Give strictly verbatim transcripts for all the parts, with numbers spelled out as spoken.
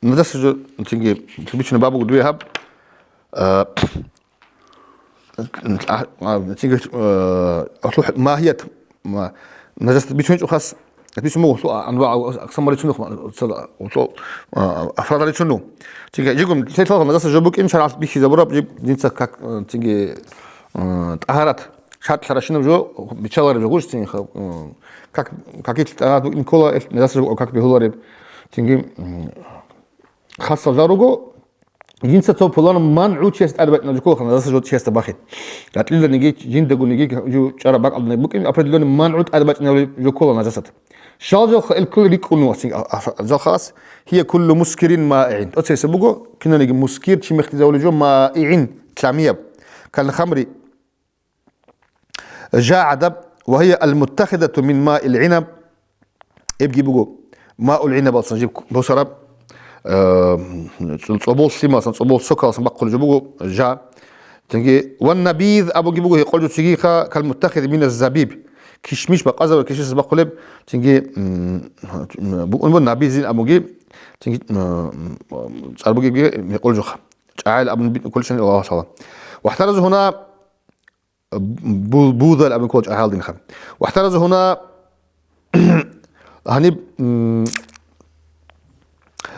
Надаса жо, цинги, бичуна бабуг дуе гьаб. А, а, цинги, а, ахлу магьият, ма, надаса бичун чухас, бисму ахлу анва аксам рицунух, цал, ахлу, а, афрада рицуну. Цинги, жигум, лъелъал надаса жо букин шаргӀалъ бихьи забураб, жиб, динца как, а, цинги, а, тагьарат, шарт рашинаб жо, бичалараб жо гуш, цинги, а, как, какил тагьарат букин кола, эл, надаса жо, как бегьулареб, цинги, м, хасал жо руго, Инса цо пуланаб мангӀу чияс тӀад бачӀунаб жо кколаха, надаса жо чиясда бахин. Ратилданиги, жиндагуниги, жо чӀараб бакӀалданиги букӀин, определённый мангӀу тӀад бачӀунаб жо ккола надасат. Щал жалха ил ккол рикӀкӀун васин, а, а, жалхас, гьия куллу мускирин маигӀин. Оцеса буго, кинаниги мускир, чи мехтизавулеб жо маигӀин, тламияб. Кал хамри, жа гӀадаб, ва гьия ал-муттахидату мин маил гӀинаб, эбги буго, маул гӀинабалсан жиб босараб, э, цӀо-, цӀобол лъималсан, цӀобол сокалсан бахъулеб жо буго жа. Цинги, ван набиз абуги буго, гьекъолеб жо цигиха, кал-муттахид мин аз-забиб, кишмиш бакъазаб кишмишас бахъулеб, цинги, м, букӀун буго набизин абуги, цинги, м, цӀар бугебги гьекъолеб жоха. ЧӀагӀил абун битӀун кколищани Аллагьу гӀала. Вахтаразу гьуна бу-, бузал абун ккола чӀагӀалдинха. Вахтаразу гьуна гьаниб, м,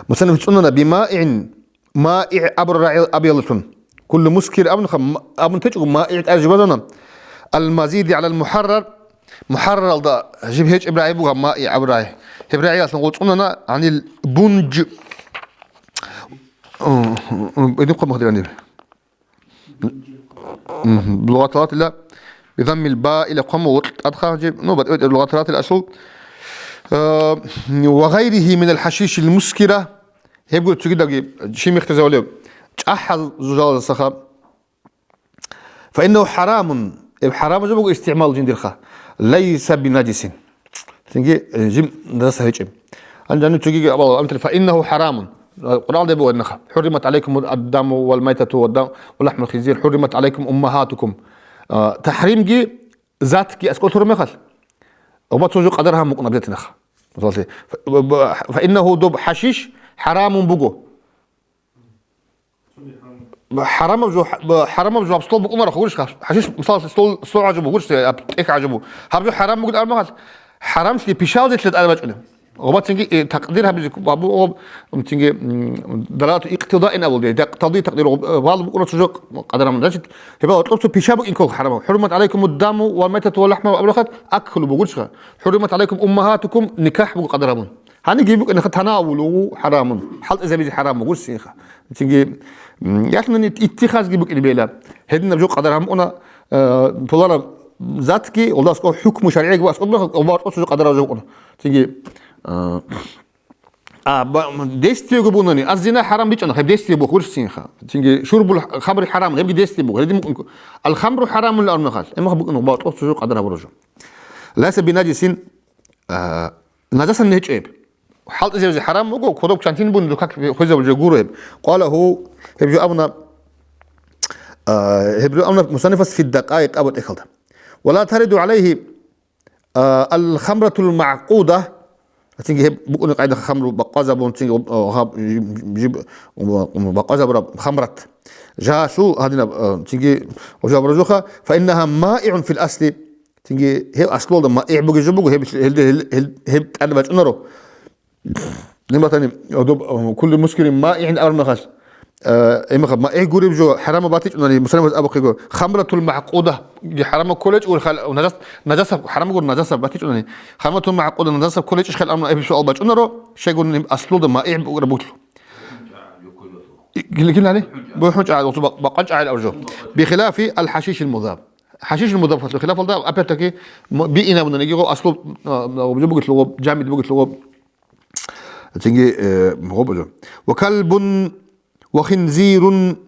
мусанниф цӀунана бимаигӀин, маигӀ абураб рагӀи абиялдалъун. Куллу мускир абунха, м-, абун течӀого маигӀ тӀад жибазана. Ал-мазиди гӀалал мухӀаррар, мухӀарраралда жиб гьечӀеб рагӀи буго маигӀ абураб рагӀи. Гьеб рагӀиялъун гъуцӀунана, гьанил бунж-, м, м, м, идихъ мухӀдираниб. Мгм. Лугъаталатила бизаммил ба ила хъван вукь тӀадха жиб, ну, батӀи-батӀи лугъаталатила асул. Э, ва гъайрихи минал хӀашишил мускира, гьеб гури цогидаги чи мехтизавулев чӀахӀал жужалазасаха. Фа иннаху хӀарамун, гьеб хӀарам жо буго истигӀмал жиндирха. Лайса бинажисин. Цинги, э, жим даса гьечӀеб. Гьанже гьанив цогиги абала, амтали, фа иннаху хӀарамун. Къуръан деб бугӀа гьаннаха. ХӀурримат гӀалайкум ад-даму вал майтату ва дам-, ва лахмул хинзир. ХӀурримат гӀалайкум уммагьатукум. А, тахӀримги, затги аскӀор лъураб мехалъ, гъоба цо жо къадар гьабун букӀун абдетинаха. Мисаллъи, фа, фа, фа иннаху доб хӀашиш хӀарамун буго. ХӀарамаб жо, хӀарамаб жо гьаб стол букӀунаро гурищ, гьашиш, мисал, стол, стол гӀажабу гурищ, гьаб тӀехь гӀажабу. Гьаб жо хӀарам бугин абун гьал, хӀарамлъи пишалдилъа тӀад бачӀунеб. Гъобацинги, э, такъдир гьабизе, гьабу, гъоб, цинги, м, далалату икътидаин абулде, дакъ-, талди такъдир, гъоб, э, вал букӀуна цо жо къадарам. Значит, гьебал гьоркьоб цо пиша букӀин ккол хӀарамаб. ХӀурримат гӀалайкум ад-даму вал майтату ва лахму абурахъат аккулу бугурищха. ХӀурримат гӀалайкум уммагьатукум, никахӀ бугу къадарабун. Гьаниб гьеб букӀинаха, танавулугьу хӀарамун, хӀалтӀизабизе хӀарам бугурсинха. Цинги, м, ялъунани иттихазги букӀине бегьила. Гьединаб жо къадар гьабуна, э, пуланаб затги, гъолдасго хӀукму шаргӀиги ва аскӀоб букӀуна. Цинги, э, а, ба-, м, действиего бунани, аз зина хӀарам бичӀана, гьеб действие бугурсинха. Цинги шурбул хамри хӀарам, гьебги действие буго, гьедин букӀун. Ал хамру хӀарамун ла арнахал, эмаха букӀун, гъолдасго жо къадар гьабура жо. Лайса бинажисин, а, нажасан гьечӀеб. ХӀалтӀизабизе хӀарам буго, кодоб чантин бун духъа хвезабулеб жо гуро гьеб. Къала гьу, гьеб жо абуна, а, гьеб жо абуна мусаннифас фи дакъаикъ абу тӀехьалда. Ва ла тариду гӀалайгьи, а, ал-хамратул магӀкъуда, цинги гьеб букӀуни къайда хамру бакъвазабун, цинги, а, гьаб, жиб, жиб, бакъвазабураб хамрат. Жагьлъул гьадинаб, а, цинги гьужаб ражуха, фа иннаха маигӀун фил асли, Цинги гьеб аслуялда маигӀ бугеб жо буго, гьеб, гьелде, гьел, гьел, гьеб тӀад бачӀунаро. Гьеб батани, гьадуб, а, куллу мускирин маигӀин абураб мехалъ, а, гьеб мехалъ маигӀ гуреб жо хӀарамаб батичӀунани, мусалимаз абухъего, хамратул магӀкъуда, хӀарамаб кколечӀо, хал-, нажас-, нажасаб, хӀарамаб гуро нажасаб батичӀунани. Хамратул магӀкъуда нажасаб кколечӀищ хал абуна гьеб суал бачӀунаро, щайгурелъул аслуялда маигӀ бугеб бугелъул. Кин, кин гьали? БухӀун чӀагӀи, бакъван чӀагӀи абураб жо. Бихилафи ал-хӀашишил музаб. ХӀашишил музаб хилафалда, опять-таки, м-, биинабуна, гьеб аслу, а, а, бугелъул, жамид бугелъул. Цинги, э, гъоб жо. Ва калбун ва хинзирун,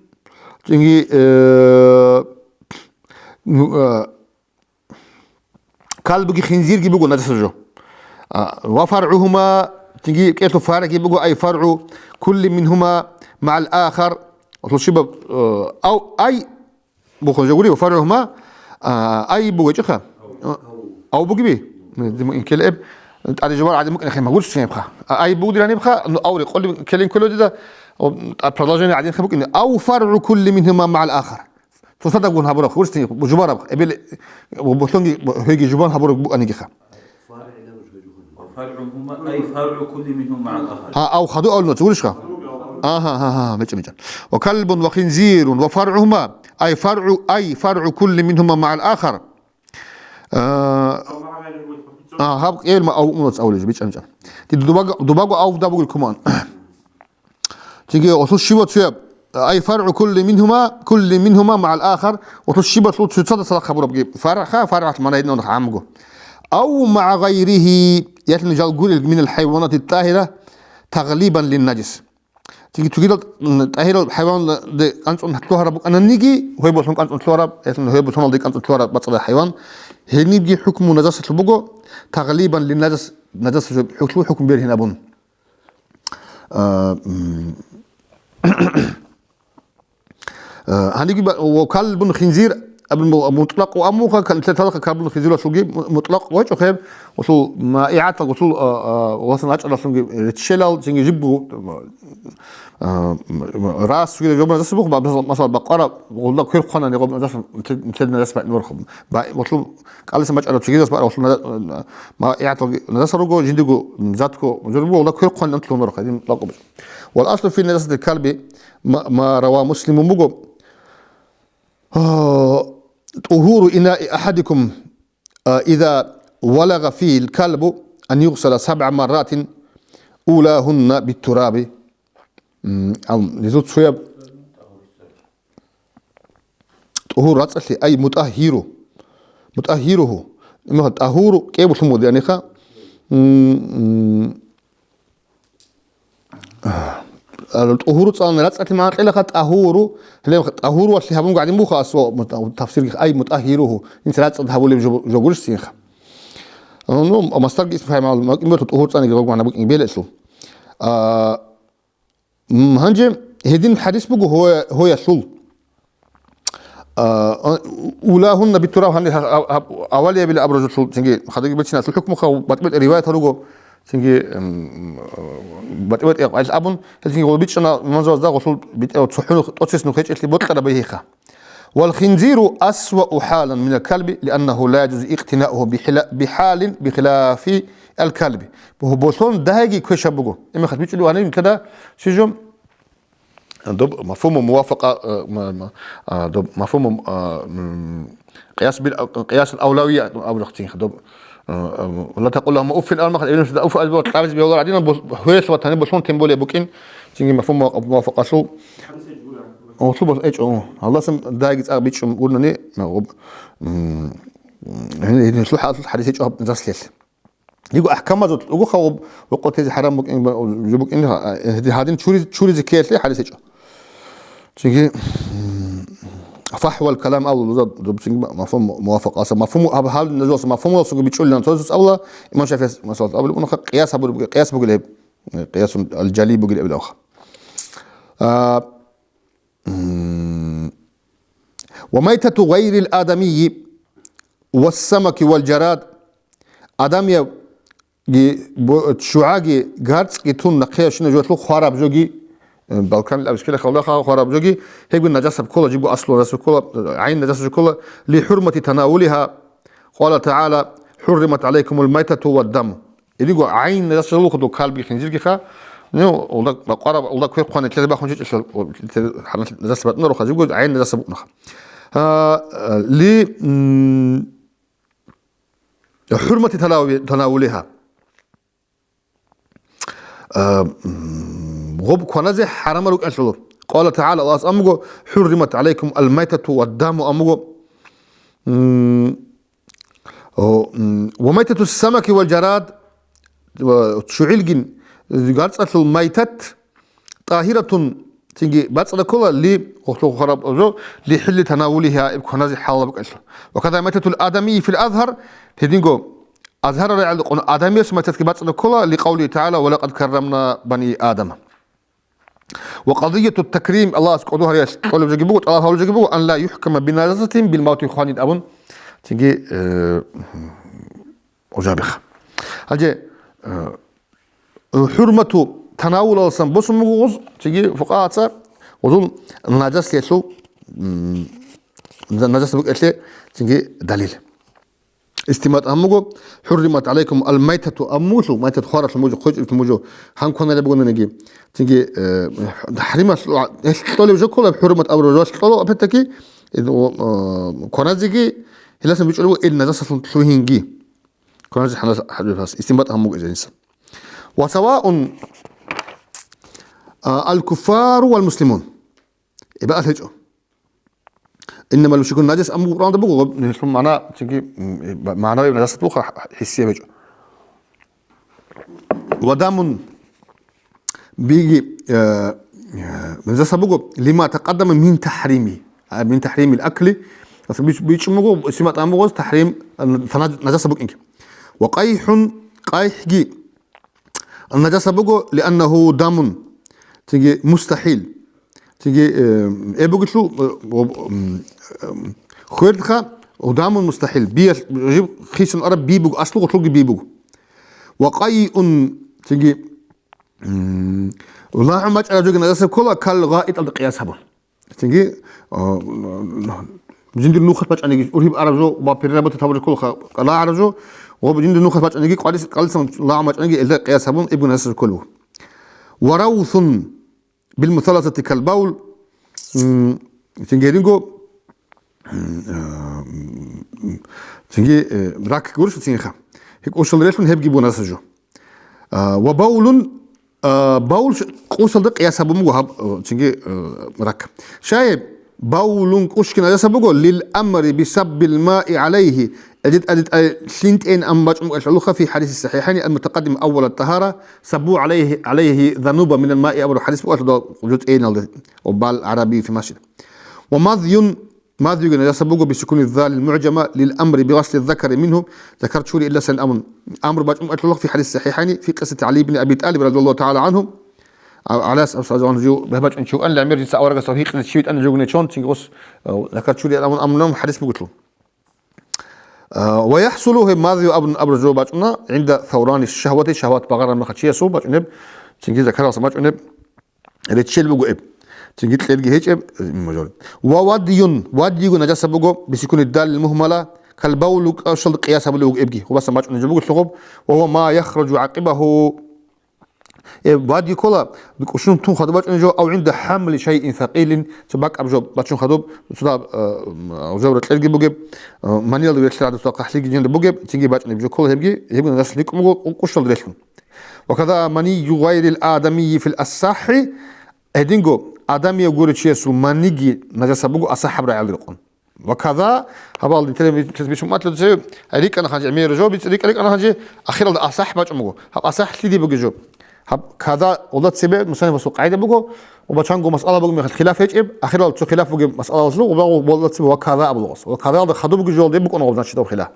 цинги, э, ну, э, калбуги хинзирги буго нажасаб жо. А, ва фаргӀухума, цинги кӀелъул фаргӀги буго, ай фаргӀу кулли мингьума магӀал ахар, лъушибаб, э, ав, ай, Бухъун жо гури, ва фаргӀухума, а, ай бугечӀоха. Ав бугеби? Дим инкелеб. ТӀаде жубар гӀадин букӀине хӀема гурсин гьебха. А, ай бугдир гьанибха, ну, аври къолин келин кколодида, о, а, продолжение гӀадин хӀе букӀине. Ав фаргӀу кулли мингьума магӀал ахар. Цоцадагун гьабураб гурсин жубараб, эбел, болонги, гьоги жубан гьабураб букӀанигиха. وفرعهما، أي فرع كل منهما مع الآخر. А, ав хаду авлуна цо гурищха? Аха, аха, аха, меча, меча. وكلب وخنزير وفرعهما، أي فرع، أي فرع كل منهما مع الآخر. А, а, гьаб кӀел ма ав унац авлиж, бичӀа, бичӀа. Ти дубаг-, дубагу ав да бугел куман. Цинги гъолъул щибаб цояб, أي فرع كل منهما، كل منهما مع الآخر, гъолъул щибалъул цоцазда цадахъ гьабурабги фаргӀха, фаргӀалъ магӀна гьединаб гӀамго. أو مع غيره, ялъун жал гурел من الحيوانات الطاهرة تغليبا للنجس. Цинги цогидал, м, тӀагьирал хӀайваналде кӀанцӀун лъугьараб букӀананиги, гьой болъун кӀанцӀун лъугьараб, ялъун гьой болъуналде кӀанцӀун лъугьараб бацӀцӀадаб хӀайван, гьенибги хӀукму нажасалъул буго, تغليبا للنجس, нажасалъул хӀукму бергьин абун. А, м, а, гьанибги ба-, ва калбун хинзир, абун бу-, мутӀлакъ ва аммуха, кан-, лъеталха калбун хинзиралъулги му-, мутӀлакъ вачӀухъеб, гъолъул маигӀатал, гъолъул, а, а, васан гьачӀаралъунги реччелал, цинги жибго, а, м-, м-, рас гьугила жобна даса бухъ, ба-, масал, масал, бакъара гъулда квер хъвана, гъоб нажас, нилъед нажас баъни борхъ. Ба-, гъолъул кӀалиса мачӀарал цигидас бара гъолъул нада-, ма-, игӀаталги нажаса руго, жиндиго затго журбу, гъолда квер хъван антлъун борхъ, гьедин лакъуб. Вал аслу фи нажасатил калби ма, ма рава Муслимун буго. А, тӀугьуру инаи ахадикум, а, иза валагъа фигьил калбу ан югъсала сабгӀа марратин улагьунна биттураби. М, ал, низу цуяб ТӀугьур рацӀцӀалъи, ай, мутӀагьиру. МутӀагьируху. Имаха тӀагьуру кӀебулъун буго, яниха. М, м, а, тӀугьуру цӀалан рацӀцӀалъи магӀна кьелаха тӀагьуру. Гьеле тӀагьуру валъи гьабунго гӀадин буха асо, мут-, тафсирги, ай, мутӀагьируху. Инс рацӀцӀад гьабулеб жо-, жо гурищ цинха. Ну, масдарги исм фагӀил магӀна букӀин бету, тӀугьур цӀаниги гъогу магӀна букӀин белетлъу. А, М, гьанже гьедин хӀадис буго гьоя-, гьоялъул. А, а, улагьунна биттураб гьанир гьа-, гьаб-, гьаб-, авалиябила абураб жолъул цинги хадаги бицинасул хӀукму хъа батӀи-батӀи риваятал руго, цинги, м, батӀи-батӀи гьаб абун, гьел цинги гъол бичӀчӀана имамзабазда гъолъул битӀа цохӀун тӀоцес нух гьечӀелъи бокьараб гьейха. والخنزير أسوأ حالا من الكلب لأنه لا يجوز اقتناؤه بحلا-، بحال بخلاف الكلب. Бо-, болъон дагьаги квешаб буго. Имахат бичӀчӀулев гьанив нилъеда щижо? Доб мафгьуму мувафакъа, э, ма-, ма-, а, доб мафгьуму, а, м, къияс бил, къияс авлавия абурахцинха доб. Ла такъул лагьума уффин, амма хъал эбелин суда уф азбу кьабиз бегьулар гӀадинаб бол-, гьоялъ ватани болъун тем более букӀин, цинги мафгьум муа-, муафакъалъул. Гъорлъу бол-, гьечӀо, гьалдасан дагьги цӀакъ бичӀчӀун гурнани, гъоб, м, гьелъул хӀалалъул хӀадис гьечӀо гьаб заслъелъ. Диго ахӀкамазул угухъа гъоб, рокъо тезе хӀарам букӀин, ба-, жо букӀин, гьадин чуриз-, чуризе ккеялъе хӀадис гьечӀо. Цинги, м, фахӀвал калам авлу, дуза, дуб, цинги, ма-, мафгьум мувафакъаса, мафгьум, гьаб-, гьаб нажуса мафгьумалсуги бичӀчӀулилан, цо-, цо-, цо-, авла, имам ШафигӀис, масала, абулеб, унаха къияс гьабураб-, къияс бугел гьеб, э, къиясун аль-жали бугел гьеб авха. А, м, ва майтату гъайрил адамийи ва самаки вал жарад, адамияб ги-, бо-, ччугӀаги, гарцӀги тун нахъе щина жоялъул хвараб жоги, э, балканил абискила халда ха-, хвараб жоги, гьебги нажасаб ккола, жибго аслу нажасаб ккола, гӀайн нажасаб ккола, ли хӀурмати танаулиха, къала тагӀала, хӀурримат гӀалайкумул майтату ва даму. Илиго гӀайн нажасаб лухъу калбги хинзиргиха, ну, улда бакъвараб, улда квер хъван итлъазе бахун чечӀелъул, итлъазе нажасаб батӀунаруха, жибго гӀайн нажасаб букӀунаха. А, ли, м, хӀурмати танави-, танаулиха. А, м, гъоб кваназе хӀарама рукӀалъула. Къала тагӀала, Аллагьас амуго, хӀурримат гӀалайкум алмайтату ва даму амуго. М, о, м, ва майтату самаки вал жарад, ва чугӀилгин гарцӀалъул майтат, тӀагьиратун, цинги бацӀцӀадаб ккола ли, хохло хохараб жо, ли хӀилли танаулиха, иб кваназе хӀалал букӀалъула. Ва када майтатул адамийи фил азгьар, гьединго азгьарал рагӀалда къун адамияс майтатги бацӀцӀадаб ккола, ли къавлихи тагӀала, ва лакъад каррамна бани Адама. Ва къадияту такрим, Аллагьас кӀодо гьариялъ кьолеб жоги буго, тӀалаб гьабулеб жоги буго, ан ла юхӀкама бинажасатин бил мавти хванин абун, цинги, э, Ужабиха. Гьанже, Э, хӀурмату танавулаласан босун буго гъуз, цинги фукъагьаца гъузул нажасиялъул, м, нажас букӀалъе цинги далил. Истимат аммуго, хӀурримат гӀалайкум ал-майтату аммулъу, майтат хваралъун мужу, хъочӀилъун мужу, гьан кваналеб бугониги. Цинги, э, хӀарималъ-, гьелъ кьолеб жо ккола, хӀурримат абураб жо кьола, опять-таки, э, о, э, кваназеги, гьеласан бичӀчӀулеб буго ил нажасалъун лъугьинги. Кваназе хӀанас-, хӀадурас, истимат аммуго изениса. Ва саваун, а, ал-куффару вал-муслимун. Иба гьечӀо. Иннамал мушрикун нажас амму Къуръанда буго, гъоб-, гьелъул магӀна, цинги, м, э, ба-, магӀнави нажасат буха, хӀ-, хӀиссияб гьечӀо. Ва дамун биги, э, э, нажаса буго, лима такъаддама мин тахӀрими, а, мин тахӀримил акли, ас бич-, бичӀчӀун буго, симат амугъоз тахӀрим, а, наж-, нажаса букӀинги. Ва къайхӀун, къайхӀги нажаса буго, лианнагьу дамун, цинги мустахӀил. Цинги, э, э, бугелъул, э, об-, м, э, хвердха, гьудамун мустахӀил, биялъ жиб хисун араб би буго, аслу гъулъулги би буго. Ва къайиун, цинги, м, лагӀу мачӀараб жоги нажасаб ккола, кал гъаитӀалда къияс гьабун. Цинги, а, жиндир нухалъ бачӀаниги, ургьиб араб жо ва переработать гьабураб ккола лагӀараб жо, ва жиндир нухалъ бачӀаниги, къварис-, къалисан лагӀу мачӀаниги, элда къияс гьабун, ибгун нажасаб ккола буго. Ва равсун, бил мусаласати кал баул, м, цинги гьединго, м, а, м, цинги, э, рак гурищ цинги ха. Гьеб къушал релълъун гьебги буго нажасаб жо. А, ва баулун, а, баул ш-, къусалда къияс гьабун буго гьаб, э, цинги, э, рак. Шайиб, баулун къушги нажасаб буго, лил амри би саббил маи гӀалайгьи, Эдит-, эдит-, э, лъин тӀейин амма бачӀун букӀалъулаха фи хадиси сахихӀайни ал-мутакъаддим аввал ат-тагьара, саббу гӀалайгьи, гӀалайгьи зануба минал маи абураб хадис букӀалъулаха жо тӀейиналде, ва бал гӀараби фи масжид. Ва мазйун, мазйуги нажаса буго бисукуни залил мугӀжама лил амри бигъасли закари мингьу, закар чури иласан амрун. Амру бачӀун букӀалъулаха фи хадиси сахихӀайни фи къиссати ГӀали ибн Аби ТӀалиб радияллагьу тагӀала гӀанху, а, гӀалас абсазан жу бехӀбачӀун чи вукӀанила, гӀемер жинца аварагасда гьикъизе чи витӀана жугуни чон, цинги ус, а, закар чури амрун, амрун хадис бугелъул. А, ва яхӀсулу, гьеб мазйу абун абураб жо бачӀуна, гӀинда саврани шагьвати, шагьват багъараб мехалъ чиясул бачӀунеб, цинги закаралъа бачӀунеб реччел буго эб, цинги кьерги гьечӀеб, м, мажал. Ва вадиюн, вадиюго нажаса буго, бисикуни далил мугьмала, кал баулу къашал къияс гьабулев вуго эбги, гъубасан бачӀунеб жо буго лъугъуб, ва гьува ма яхруджу гӀакъибагьу, Э, вадги ккола, кӀушун тун хадуб бачӀунеб жо, ав гӀинда хӀамли шайин сакъилин, цо бакӀаб жо бачун хадуб, цо дагьаб, э, м, жавра кьерги бугеб, э, манилал верлъи гӀадусда къахӀлъиги жинда бугеб, цинги бачӀунеб жо ккола гьебги, гьебги нажас ликӀун буго, къу-, къушал релълъун. Ва када манию гъайрил адамии фил асахӀи, гьединго адамияв гурев чиясул маниги нажаса буго асахӀаб рагӀал рекъон. Ва каза, гьабал нилъер бицун умматлъи цебе рикӀкӀана ханжи, гӀемер жо биц-, рикӀ-, рикӀкӀана ханжи, ахиралда асахӀ бачӀун буго. Гьаб асахӀ лъиди бугеб жо? Гьаб каза, гъолда цебе мусаннифасул къагӀида буго, ва бачанго масъала бугеб мехалъ хилаф гьечӀеб, ахиралда цо хилаф бугеб масъалалъул, гъоба гъолда цебе ва каза абулгъас. Ва казаялда хадуб бугеб жо гьалде букӀуна гъоб, значит, гьаб хила-,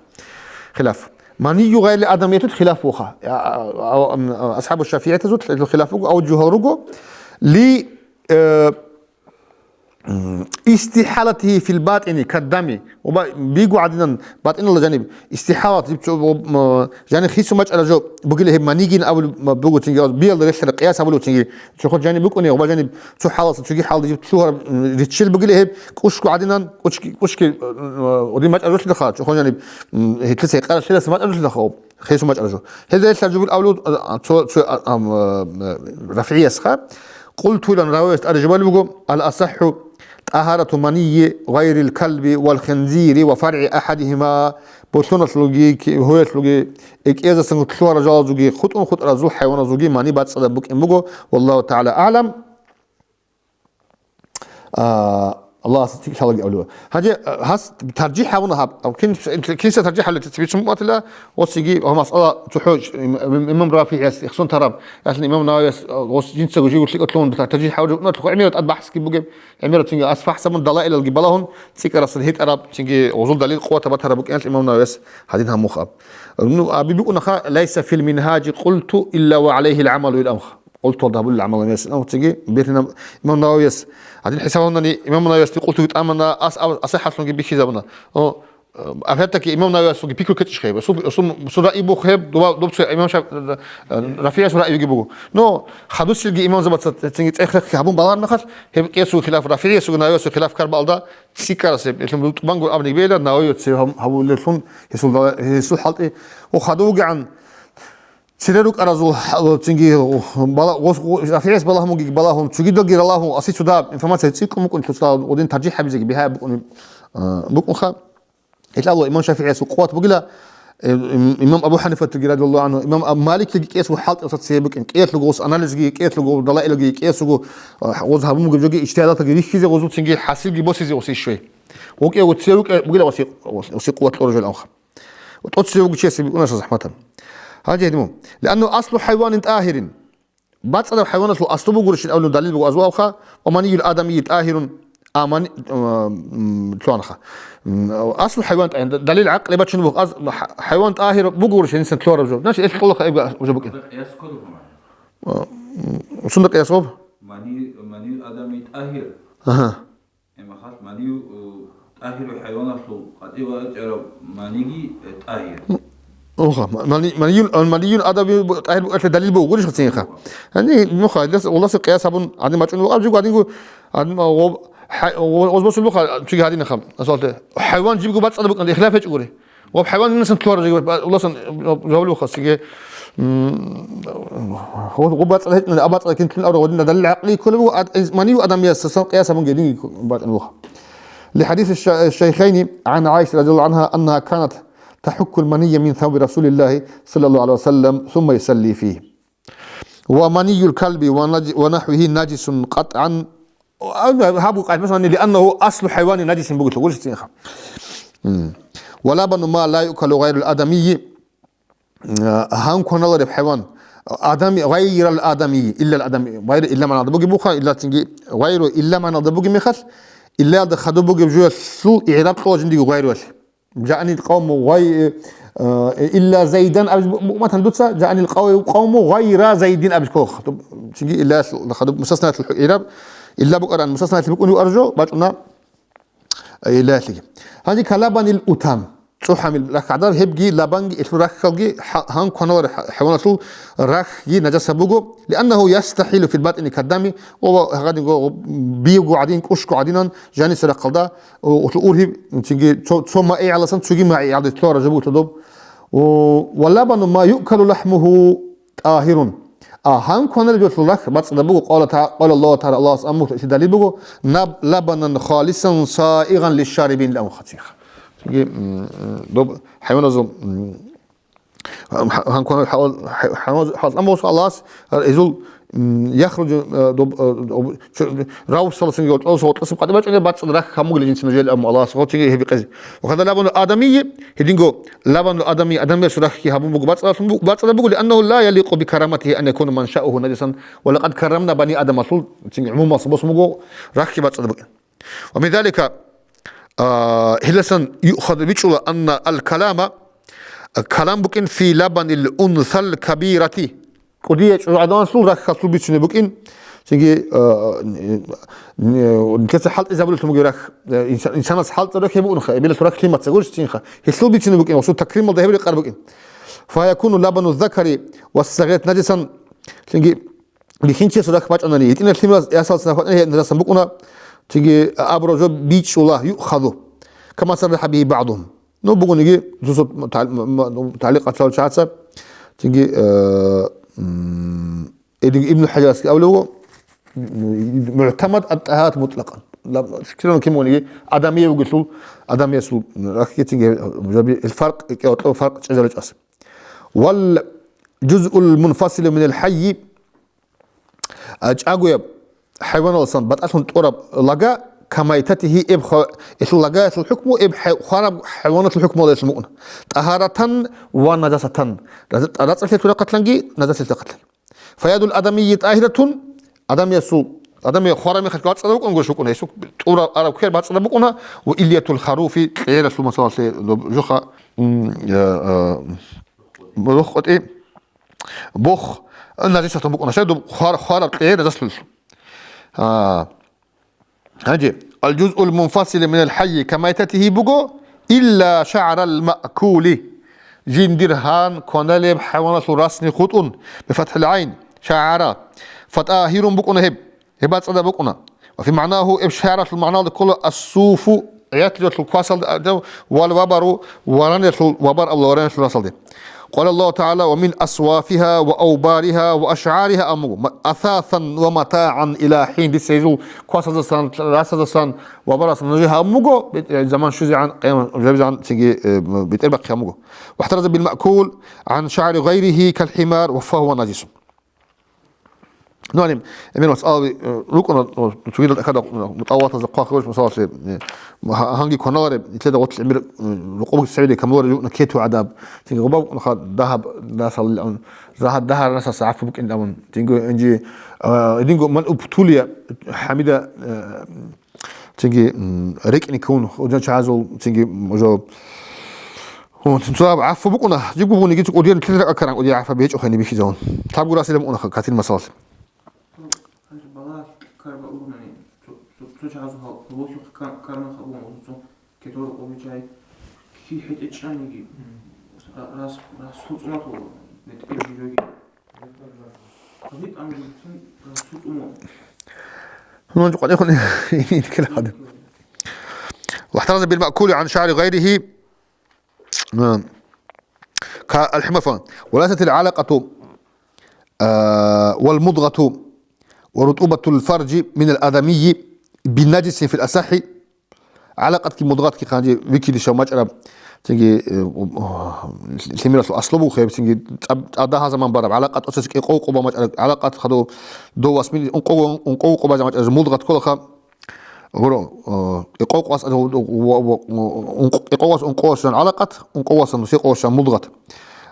хилаф. Манию гъайрил адамиятул хилаф буха. Я, а, а, а, ам, а, асхӀабу шафигӀитазул хилаф буго, ав жугьал руго, ли, э, М, истихӀалатигьи фил батӀини каддами. Ва ба-, бигу гӀадинан батӀиналда жаниб истихӀалат, иб цо-, м, жаниб хису мачӀара жо бугила гьеб манигин абулеб буго цинги, биялда релълъараб къияс абулев цинги. Цохъо жаниб букӀуни, ва жаниб цо хӀалалса цоги хӀалалда жиб лъугьараб, м, риччел бугила гьеб кӀушгу гӀадинан, кӀушки, кӀушки, м, м, гьудин мачӀара жолъидаха, цохъо жаниб, м, гьелъиса гьекъараб лъиласа мачӀара жолъидаха. Хису мачӀара жо. Гьелда релълъараб жо буго абулев, а, цо, цо, а, ам, а, рафигӀиясха. Къулту илан равияс тӀаде жубалеб буго, ал-асахӀу тӀагьарату манийи гъайрил калби вал хинзири ва фаргӀи ахӀадигьима, болъоналъулги, ки-, гьуялъулги, экӀиязасан лъугьарал жалазулги, хутӀун хутӀаразул хӀайваназулги мани бацӀцӀадаб букӀин буго, валлагьу тагӀала агӀлам. А, Аллагьас тик лъалаги авлуа. Гьанже, а, гьас таржихӀ гьабуна гьаб. Кин, кинса таржихӀ гьабулеб цебе бицун букӀатила, осиги, гьаб масъала цохӀо, им-, им-, имам РафигӀияс ихсон тараб, яхин имам Нававияс, а, ос жинцаго живго лъикӀав лъугьун таржихӀ гьабулеб букӀуна, гӀемерал тӀад бахӀсги бугеб, гӀемерал цинги ас фахӀсабун далаилалги балагьун, цӀикӀкӀарасан гьитӀараб, цинги гъозул далил къуватаб батараб букӀиналъ имам Нававияс гьадин гьамухъаб. Ну, аби букӀунаха, лайса фил мингьажи къулту илла ва гӀалайгьил гӀамалу ил амха. Къултуялда гьабулел гӀамал гьес, ан цинги бетина имам Нававияс. Гьадин хӀисаб гьабунани, имам Нававиясде къултуги тӀамана, ас-, ас-, асахӀалъунги бихьизабуна. О, Опять-таки, имам Нававиясулги пикру ккечӀищ гьеб? Расул, Расул, Расул раъи буго гьеб, дова-, доб цо имам Шаф-, РафигӀиясул раъи бугеб буго. Но хадусилги имамзабаца цинги цӀех-рехги гьабун балагьан мехалъ, гьеб къиясул хилаф, РафигӀиясулги Нававиясул хилаф ккараб балда, цӀикӀкӀарас гьеб, гьелъул рутӀбанго абниг бейла, Нававияца гьаб-, гьабулеллъун гьесул дала-, гьесул хӀалтӀи. Ва хадув вугегӀан, цере рукӀаразул хӀа-, цинги бала-, гъос-, гъо-, РафигӀияс балагьун бугеги балагьун, цогидалги ралагьун, аси цо дагьаб информация цӀикӀкӀун букӀун, цо цо гъодин таржихӀ гьабизеги бигьа букӀун, а, букӀунха. Гьелъ абула имам ШафигӀиясул къуват бугила, э, им-, имам Абу ХӀанифатилги, радияллагьу гӀангьу, имам Абу Маликилги кӀиялъул хӀалтӀи гьесда цебе букӀин, кӀиялъуго гьес анализги, кӀиялъуго далаилги, кӀиялъуго, а, гьез гьабун бугеб жоги ижтигьадаталги рихьизе гьезул цинги хӀасилги босизе гьес ишвей. ВукӀиго цеве вукӀа-, бугила гьесие, гьесие къуват кьураб жо амха. ТӀоцеве вугев чиясе бикӀуна гьесда захӀматаб. Гьанже гьедин бу. Лианнагьу аслу хӀайванин тӀагьирин. БацӀцӀадаб хӀайваналъул аслу бугурищин абулеб далил буго азуалха, ва маниюл адамийи тӀагьирун, а мани-, м, лъугьанха. М, аслу хӀайван тӀагьир, далил гӀакъле бачун буго, аз-, хӀа-, хӀайван тӀагьир бугурищин инсан лъугьараб жо. Значит, гьелъ кьола хъайб уже букӀин. Къияс кколеб гьаниб? А, м, сунда къияс гьаб? Мани-, маниюл адамийи тӀагьир. Ага. Гьеб мехалъ манию, э, тӀагьиру хӀайваналъул къватӀиве вачӀараб маниги, э, тӀагьир. Оха, ма-, мани-, манийун, а, манийун адамил бу-, тӀагьир букӀалъе далил буго гурищ гьацинха. Гьанже, нуха, илдас, Аллагьасул къияс гьабун гьадин бачӀун буго, аб жуго гьадинго, гьадин, а, гъоб-, хӀай-, гъо-, гъоз босун буха, чиги гьадинха, асалте. ХӀайван жибго бацӀцӀадаб букӀан, ихлаф гьечӀо гури. Ва хӀайван инсан лъугьараб жо, Аллагьас жаваб лугьуха, сиге, м, гъо-, гъо бацӀцӀад гьечӀони, а бацӀцӀад кин лъун абураб гъодин далил гӀакълие кколеб буго, ад-, инс-, манию адамиясасан къияс гьабун гьединги бачӀун буго. لحديث الش-, الشيخين عن عائشة رضي الله عنها أنها كانت تحك المني من ثوب رسول الله صلى الله عليه وسلم ثم يصلي فيه. ومني الكلب ونج-، ونحوه نجس قطعا. Гьаб къайд, масалан, لأنه أصل الحيوان نجس бугелъул, гурищ цинха. М. ولبن ما لا يؤكل غير الآدمي. Гьан кваналареб хӀайван, адами, гъайрал адами, иллал адами, гъайр илла магӀналда бугеб буха, илла цинги гъайру илла магӀналда бугеб мехалъ, иллалда хадуб бугеб жуялъул игӀраб кьола жиндиго гъайруялъ. Жаъанил къавму гъай-, э, илла Зайдан абиз бу-, бу-, матан дуца, жаъанил къав-, къавму гъайра Зайдин абиз ккола. Цинги иллалъул хадуб мусаснаялъул игӀраб, илла букӀаран мусаснаялъ букӀунев аржо, бачӀуна. Илалъиги. Гьанже калабанил утам. ЦӀухӀамил рахь гӀадар, гьебги лабанги, гьелъул рахьалги, хӀа-, гьан кваналареб хӀа-, хӀайваналъул рахьги нажаса буго, لأنه يستحيل في الباطن كالدم, ва гьагадин го-, биего гӀадин, кӀушго гӀадинан, жаниса рахъалда, о, гьелъул ургьиб, цинги цо, цо магӀигӀаласан цоги магӀигӀалде лъугьараб жо буго доб. О, ولبن ما يؤكل لحمه طاهر. А гьан кваналеб жолъул рахь бацӀцӀадаб буго, قال تع-, قال الله تعالى, Аллагьас амрулъ иши далил буго, наб-, لبنا خالصا سائغا للشاربين ла амхъатиха. Цинги, м, доб хӀайваназул, м, гьан кваналеб хӀал-, хӀай-, хӀайваназул хӀал амрулъ Аллагьас, гьезул, м, يخرج, э, доб, э, доб, чо-, равсаласанги гьоркьосо гьоркьосеб къватӀибе бачӀунеб бацӀцӀад рахь гьабун бугелъул жинцин жел аму Аллагьас гьоркьоги гьеб бикъизе. وكذا لبن الآدمي, гьединго лабанул адамий, адамиясул рахьги гьабун буго, бацӀцӀадалъун бу-, бацӀцӀадаб буго, لأنه لا يليق بكرامته أن يكون منشأه نجسا، ولقد كرمنا بني آدم, алъул, цинги гӀумумалъ босун буго, рахьги бацӀцӀадаб букӀин. ومن ذلك, а, гьеласан يؤخذ, бичӀчӀула, أن الكلام, калам букӀин في لبن الأنثى الكبيرة. КӀудияй чӀужугӀаданалъул рахьалъул бицунеб букӀин. Цинги, а, нилъеца хӀалтӀизабулелъун бугеб рахь, а, инсан-, инсанас хӀалтӀизабулеб рахь гьеб букӀунха, эбелалъул рахь лъимаца гурищ цинха. Гьелъул бицунеб букӀин, гьесул такрималда гьеб рекъараб букӀин. فيكون لبن الذكر والصغيرة نجسا. Цинги бихьинчиясул рахь бачӀунани, гьитӀинаб лъимал ясалцин рахь бачӀунани гьеб нажасан букӀуна, цинги абураб жо бичӀчӀула, يؤخذ, كما صرح به بعضهم. Ну, бугониги, цо-цо тагӀ-, м-, м-, тагӀликъ гьабулел чагӀаца, цинги, э, м, эдиги Ибну ХӀажарасги абулев вуго, м, мугӀтамад ат-тӀагьарат мутӀлакъан. Ла-, фикрилан кин бугониги, адамие вугелъул, адамиясул рахьги цинги, э, жаби-, ил фаркъ, кӀияватӀа фаркъ чӀезаричӀас. والجزء المنفصل من الحي, А, чӀагояб хӀайваналдасан батӀалъун тӀураб лага, كميتته, эб хва-, гьелъул лагаялъул хӀукму, эб хӀай-, хвараб хӀайваналъул хӀукмуялдалъун букӀуна. طهارة ونجاسة. Рац-, рацӀцӀалъиялъул рахъалъанги, нажасиялъул рахъалъан. فيد الآدمي طاهرة, адамиясул, адамияс хвараб мехалъ бацӀцӀадаб букӀун гурищ букӀуна, гьесул тӀураб араб кверал бацӀцӀадаб букӀуна, وإلية الخروف, кьегӀералъул, масалалъе, доб жоха, м, я, а, рохъ къотӀи, бох, нажасатун букӀуна. Щай доб хвар-, хвараб кьегӀер нажасулъ. А, гьанже, الجزء المنفصل من الحي كميتته буго, Илла шагӀрал маъкули, жиндир гьан кваналеб хӀайваналъул расни хутӀун, бифатхӀил гӀайн, шагӀара, фатӀагьирун букӀуна гьеб, гьеб бацӀцӀадаб букӀуна. Ва фи магӀнагьу, гьеб шагӀралъул магӀналда ккола ассуфу, гӀиятлъиялъул квасалда, вал вабару, варанялъул, вабар абула варанялъул расалде. Къала Аллагьу ТагӀала: «Ва мин асвафиха ва авбариха ва ашгӀариха», амуго, ма-, «асасан ва матагӀан ила хӀин», дица гьезул квасаздасан, расаздасан, ва барасан нужее гьабун буго, бит-, заман щвезегӀан, къиямат жабизегӀан цинги, э, бетӀербахъи гьабун буго. «Вахтараза бил маъкул гӀан шагӀри гъайрихи кал хӀимар ва фагьува нажисун». Ну, гьаниб, гьеб масъалаби, э, рукӀуна, э, цогидал тӀахьазда, э, мутӀалабатазда хъвахъ гьабулеб масъалалъе, э, гьа-, гьанги кваналареб, нилъеда гъорлъ гӀемер, э, рукъубги цеве камулареб жугьуна кету гӀадаб, цинги гъоба букӀунаха дагьаб, дасал, э, рагьа-, дагьал расаса гӀафу букӀин абун, цинги гьанже, э, гьединго ман убтулия, хӀамида, э, Цинги, м, рекӀни ккун, гьудин чагӀазул, цинги, м, уже, гьун, цинцаб гӀафу букӀуна, жиб бугониги, цо кӀудиян кири ракӀа ккаран, кӀудияй гӀафу гьечӀо хайни бихьизавун. Таб гурасилан букӀуна ха-, катил масалалъ. Гьар балагьалъ карба угнани, цо, цо, цо чагӀазул гьал, гьалбухьухъ ккан-, ккарана хабун, цо кетор къобичай, кки хӀетӀе чӀаниги, м, ра-, рас, рас хуцӀунатул, бетӀер жироги. Нунчи къватӀехун инкила гьадин. Вахтараза бил маъкули гӀан шагӀри гъайрихи, а, ка алхӀимафа. Ва лайсатил гӀалакъату, а, вал мудгъату ва рутӀубатул фаржи минал адамийи биннажисин фил асахӀи. ГӀалакъатги мудгъатги хъанчи вихьиде щав мачӀараб, цинги, э, лъимералъул аслу бугеб, цинги цӀа-, цӀа дагьа заман бараб, гӀалакъат оцес кӀикъов къоба мачӀараб, гӀалакъат хадув дов васмин, ункъов, ункъов къоба мачӀараб, мудгъат кколаха, гуро, э, кӀикъов къвас, ва, ва, ва, ункъ-, кӀикъов къвас ункъовасан гӀалакъат, ункъовасан нусиқовасан мудгъат.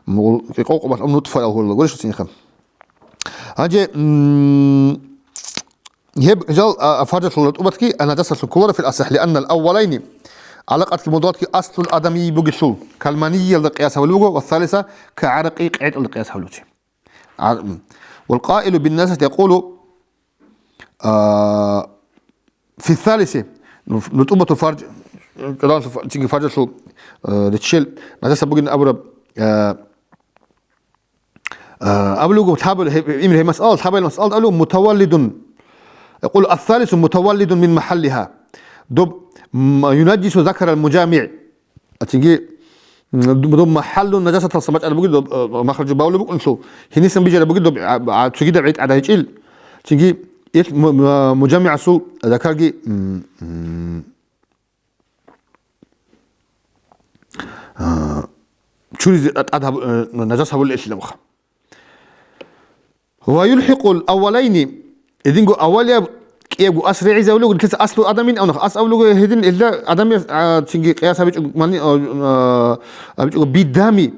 Мул-, кӀикъов къоба нутфа гьула, гурищ цинги. Гьанже, м, гьеб жал, а, фаржалъул рутӀубатги, а, нажасалъун кколаро фил асахӀ, лианнал аввалайни, гӀалакъатги мудгъатги аслул адамийи бугелъул, калманиялда къияс гьабулеб буго, ва салиса, ка гӀаракъи къетӀалда къияс гьабулеб чи. А, м. Вал къаилу бин нажасати якъулу, а, фи салиси, ну, рутӀубату фарж, чӀалалъул фа-, цинги фаржалъул, а, реччел нажаса бугин абураб, а, А, абулуго лъабал-, гьеб-, имри гьеб масъала, лъабал масъала абулуго мутаваллидун. Якъулу ас-салису мутаваллидун мин махаллиха. Доб, м, юнаджису закарал мужамигӀ. Цинги, м, доб, доб махаллу нажасаталса бачӀараб бугеб, доб, э, махалжу бавлу букӀунлъул, гьенисан бижараб бугеб, доб, а, а, цогидаб гӀетӀ гӀадайчӀил. Цинги, ил му-, му-, мужамигӀасул закарги, м, м, А, чуризе тӀад гьаб-, э, нажас гьабулел илъилабха. Ва юлхӀикъул аввалайни, гьединго аввалияб кӀиябго ас регӀизавлуго, нилъеца аслу адамин авнах, ас авлуго гьедин илда адамияс, а, цинги къияс гьабичӀо мани, а, а, гьабичӀого бидами,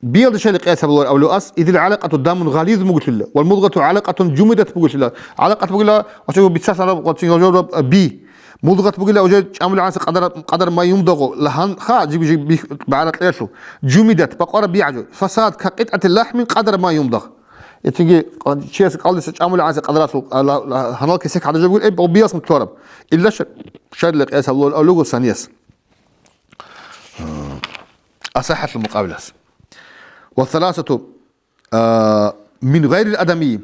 биялда шайилан къияс гьабулар авлу ас, идил гӀалакъату дамун гъализ мугулъила, вал мудгъату гӀалакъатун жумидат бугулъила. ГӀалакъат бугила, ва чӀого бицалъараб, ва цинги жаваб, а, би. Мудгъат бугила уже чӀамулегӀанса къадар, къадар ма юмдагъу лагьан ха, жиб-жиб бих-, багӀаракьлъиялъул. Жумидат, бакъвараб бигӀажу. Фасад, ка къитӀати лахӀмин къадар ма юмдагъ. Итиги, чияс кӀалдиса чӀамулегӀанса къадаралъул, а, ла-, ла-, гьанал кесек гьадажаб гур, эб, гъубиялъ мутлараб. Илла ша-, шарила къияс гьабулел авлуго санияс. А, асахӀалъул мукъабилас. Ва саласату, а, мин гъайрил адамии,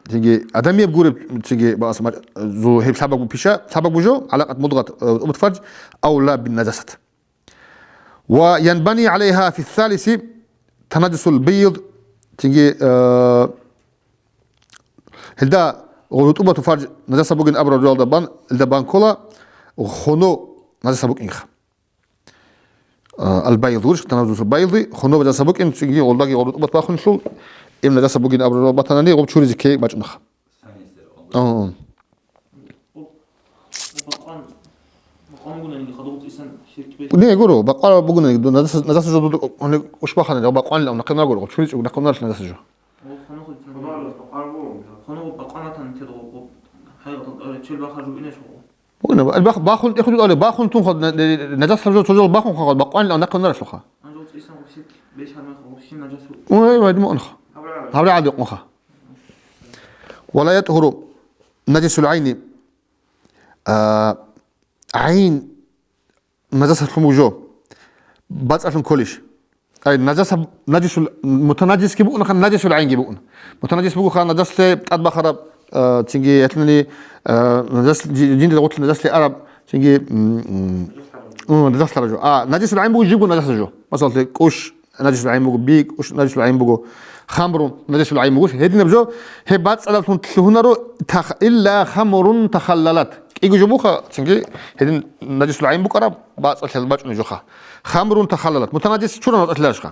цинги адамияб гуреб, цинги багъас ма-, зу-, гьеб лъабаб пиша, лъабаб жо, гӀалакъат мудгъат, а, рутӀубат фарж, ав ла бин нажасат. Ва янбани гӀалайха фи салиси танажасул байд, цинги, а, гьелда рутӀубату фарж нажаса бугин абураб жоялда бан, гьелда бан ккола, хоно нажаса букӀинха. А, аль-байд гурищ, танажасул байди, хунуба нажаса букӀин, цинги гъолдаги гъол рутӀубат бахунлъул, им нажаса бугин абураб батанани, гъуб чуризе ккей бачӀунах. Ага. Не, гуро, бакъвара бугуна, нажаса, нажаса жо дуду, они ушбахана, бакъванила, нахъна гуро, чуризе нахъна нажаса жо. Бугина, бах-, бахун, эхуд али, бахун тун хад, на-, на-, нажас лъабжо цо жол бахун хад, бакъван ла нахъ наралъуха. Ой, вай, димаунха. Гьабра гьади къунха. Вала ятгьуру нажисул гӀайни. А, гӀайн нажас лъумужо. бацӀалъун кколищ? Ай, нажаса-, нажисул, мутанажисги букӀунаха, нажисул гӀайнги букӀуна. Мутанажис бугоха нажаслъи тӀадбахараб, э, цинги гьелъани, э, нажас-, жи-, жинда гъорлъ нажаслъи араб, цинги, м, м, м, нажаслъара жо. А, нажисул гӀайн буго жибго нажасра жо. Масалалъе, кӀущ нажисул гӀайн буго, би кӀущ нажисул гӀайн буго, хамру нажисул гӀайн буго. Гьединаб жо, гьеб бацӀцӀалаблъун лъугьунаро тах-, илла хамрун тахаллалат. КӀиго жо буха, цинги гьедин нажисул гӀайн букӀараб, бацӀцӀалъи бачӀунеб жоха. Хамрун тахаллалат. Мутанажис чуран бацӀцӀалъиларищха?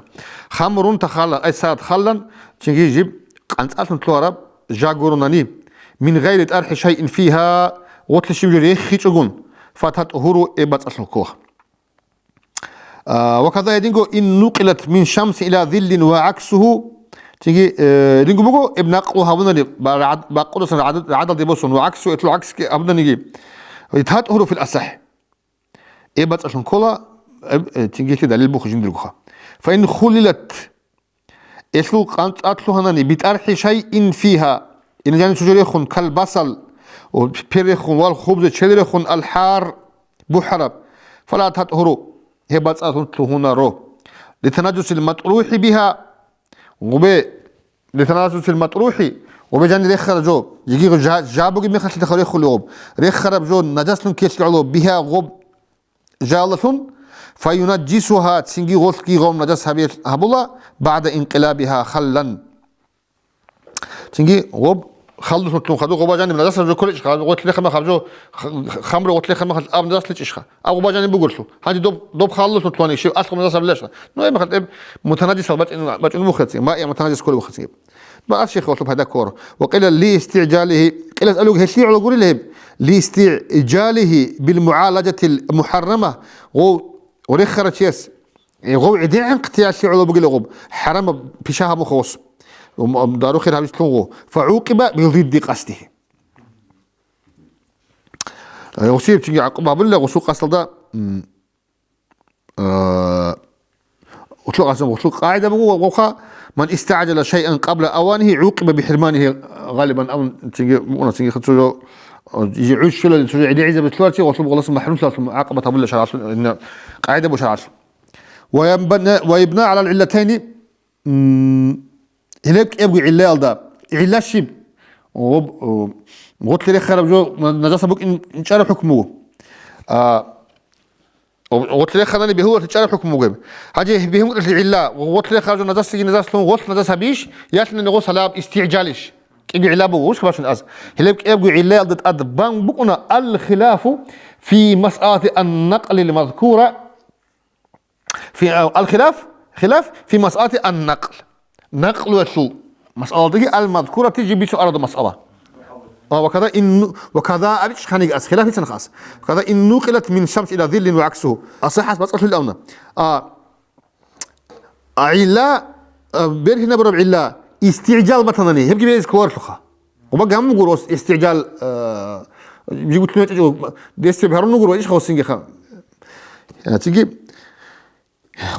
Хамрун тахаллалат, ай сагьат халлан, цинги жиб къанцӀалъун лъугьараб жа гурунани. Мин гъайри тӀархӀи шайин фигьа, гъорлъе щиб жо рехичӀогун, фататӀгьуру, гьеб бацӀцӀалъун ккола. А, ва каза гьединго, ин нукъилат мин шамсин ила зиллин ва гӀаксугьу, цинги, э, гьединго буго, гьеб накълу гьабунани, ба-, рагӀад-, бакъудасан рагӀад-, рагӀадалде босун, ва гӀаксу, гьелъул гӀаксги гьабунанigi, татӀгьуру фил асахӀ. Гьеб бацӀцӀалъун ккола, гьеб, э, цинги гьелъие далил буго жиндиргоха. Фаин хулилат, гьелъул къанцӀа лъугьанани, битӀархӀи шайин фигьа, гьелъул жаниб цо жо рехун, кал басал, о, пер рехун, вал хубзи, чед рехун, алхӀар, бухӀараб, фала татӀгьуру, гьеб бацӀцӀалъун лъугьунаро. Литанажусил матӀрухӀи бигьа, гъубе, литанажусил матӀрухӀи, гъубе жани рехараб жо, жиги жа-, жа бугеб мехалъ рехараб жо, рехараб жо нажаслъун ккелъе гӀоло, бигьа, гъоб, жалалъун, фаюнажжисугьа, цинги гъолъги гъов нажас гьабе-, гьабула, багӀда инкъилабигьа халлан. Цинги гъоб халлулъун лъун хадуб, гъоба жаниб нажас гьаб жо кколечӀха, гъолъ рехама гьаб жо, х-, х-, хамру гъолъ рехама хал аб нажас лъичӀищха? А гъоба жаниб бугорлъу. Гьанже доб, доб халлулъун лъугьани, щиб алъ нажас гьабилаша? Ну, гьеб мехалъ гьеб мутанажисал бачӀун, бачӀун мухъецин, ма я мутанажис кколеб мухъецин гьеб. Ва ас щихъ гъолъул пайда ккола. Ва къила ли истигӀжалигьи, къилас алуг гьелъие гӀоло гурила гьеб, ли истигӀжалигьи бил мугӀалажатил мухӀаррама, гъов рехарав чияс, э, гъов гӀедегӀанхътиялъе гӀоло бугила гъоб, хӀарамаб пиша гьабун хавас. М, м, дару хир гьабизе лъун гъо. Фа гӀукъиба би зидди къасдигьи. Э, гъосие цинги гӀакъуба гьабулила гъосул къасдалда, м, Э, гъулъу-, гъулъу-, гъулъу къагӀида буго, гъоха, ман истагӀжала шайъан къабла аванигьи, гӀукъиба бихӀирманигьи, гъалибан абун, цинги, мукъна цинги хъуцӀужо, э, жи гӀуж щулали цо жо гӀедегӀизаб лъугьарчи, гъулъу-, гъулъасан махӀрумлъалъун гӀакъуба гьабулеб шаргӀалъ, ин, къагӀида буго шаргӀалъ. Ва ябна-, ва ябна гӀалал гӀиллатайни, М, гьелеб кӀиябго гӀиллаялда. ГӀилла щиб? Гъоб-, о, гъотлъи рехараб жо на-, нажаса букӀин чӀараб хӀукму буго. А, гъоб-, гъотлъи реханани бегьулалъе чӀараб хӀукму бугеб. Гьанже бегьун гӀилла, гъотлъи рехараб жо нажасиги нажаслъун гъолъ нажас гьабищ, ялъунани гъос гьалаб истигӀжалищ? КӀиго гӀилла буго, гъушха бачун аз. Гьелеб кӀиябго гӀиллаялда тӀад бан букӀуна алхилафу фи масъалати ан-накълил мазкура. Фи, а, алхилаф, хилаф фи масъалати ан-накъл. Накълуялъул масъаладаги ал-мазкурати жиб бицун арада масъала. А, ва када ин, ва када абич ханиг ас, хилаф ицан хас. Ва када ин нукъилат мин шамс ила зиллин ва аксу. Асахас бацӀалъул авна. А, а, гӀилла, а, бергьинабураб гӀилла, истигӀжал батанани, гьебги бегьиз кколарлъуха. Гъуба гамму гуро ос истигӀжал, а, жигулъун гьечӀо, десеб гьарун гуро иш хавсингиха. А, циги,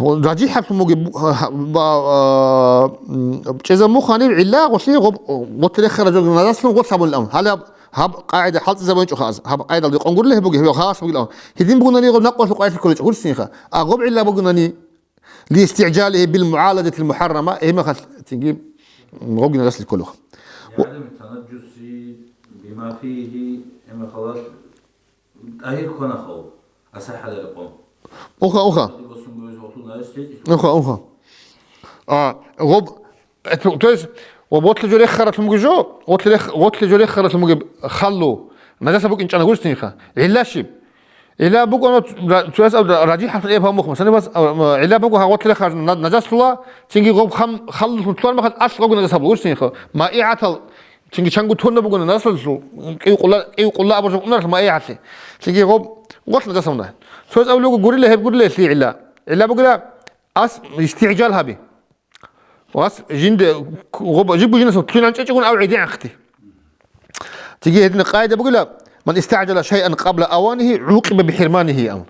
Ражихьаблъун бугеб бу-, гьа-, гьа-, ба-, а, м, чӀезаб мухъ гьаниб гӀилла гъолъи гъоб-, гъотлъи рехараб жо нажаслъун гъолъ гьабулилан. Гьалаб гьаб къагӀида хӀалтӀизабун чӀо хас. Гьаб къагӀидалде къонгурли гьеб бугеб, гьеб халас бугилан. Гьедин бугунани гъоб накъвалъухъ къайилъи кколечӀо гурсинха. А гъоб гӀилла бугунани, листигӀжалихӀи бил мугӀалажатил мухӀаррама, гьеб мехалъ цинги гъобги нажаслъи кколеха. ГӀадами танаджуси бима фигьи, гьеб мехалъ ТӀагьир ккана хъал, асахӀаларикъун. Уха, уха. Уха, уха. А, гъоб, э, то, то есть, ва гъотлъи жо реххаралъун бугеб жо, гъотлъи рех-, гъотлъи жо реххаралъун бугеб халлу, нажаса букӀинчӀана гурсинха. ГӀилла щиб? ГӀилла букӀана ра-, цояс аб-, ра-, ражихӀат эб гьаб мухъ. Масалан, вас, а, а, гӀилла буго гъотлъи реххаралъун на-, нажасула, цинги гъоб хам-, халлулъун лъугьар махал алъ гъобги нажаса буго гурсинха. МаигӀатал Цинги чанго тонна бугони нажасалъул, кӀив къулла, кӀив къулла абуржаб унаралъ ма гьалъи. Цинги гъоб, гъолъ нажаса мунагь. Цояз абулеб буго, гурила гьеб, гурила гьелъие гӀилла. ГӀилла бугила, ас истигӀжал гьаби. Ва ас жинде, гъоб, жиб бужинасан лъугӀинчӀечӀогун ав гӀедегӀанхъти. Цинги гьедина къагӀида бугила, ман истагӀжала шайъан къабла аванихӀи, гӀукъиба бихӀирманихӀи, ан.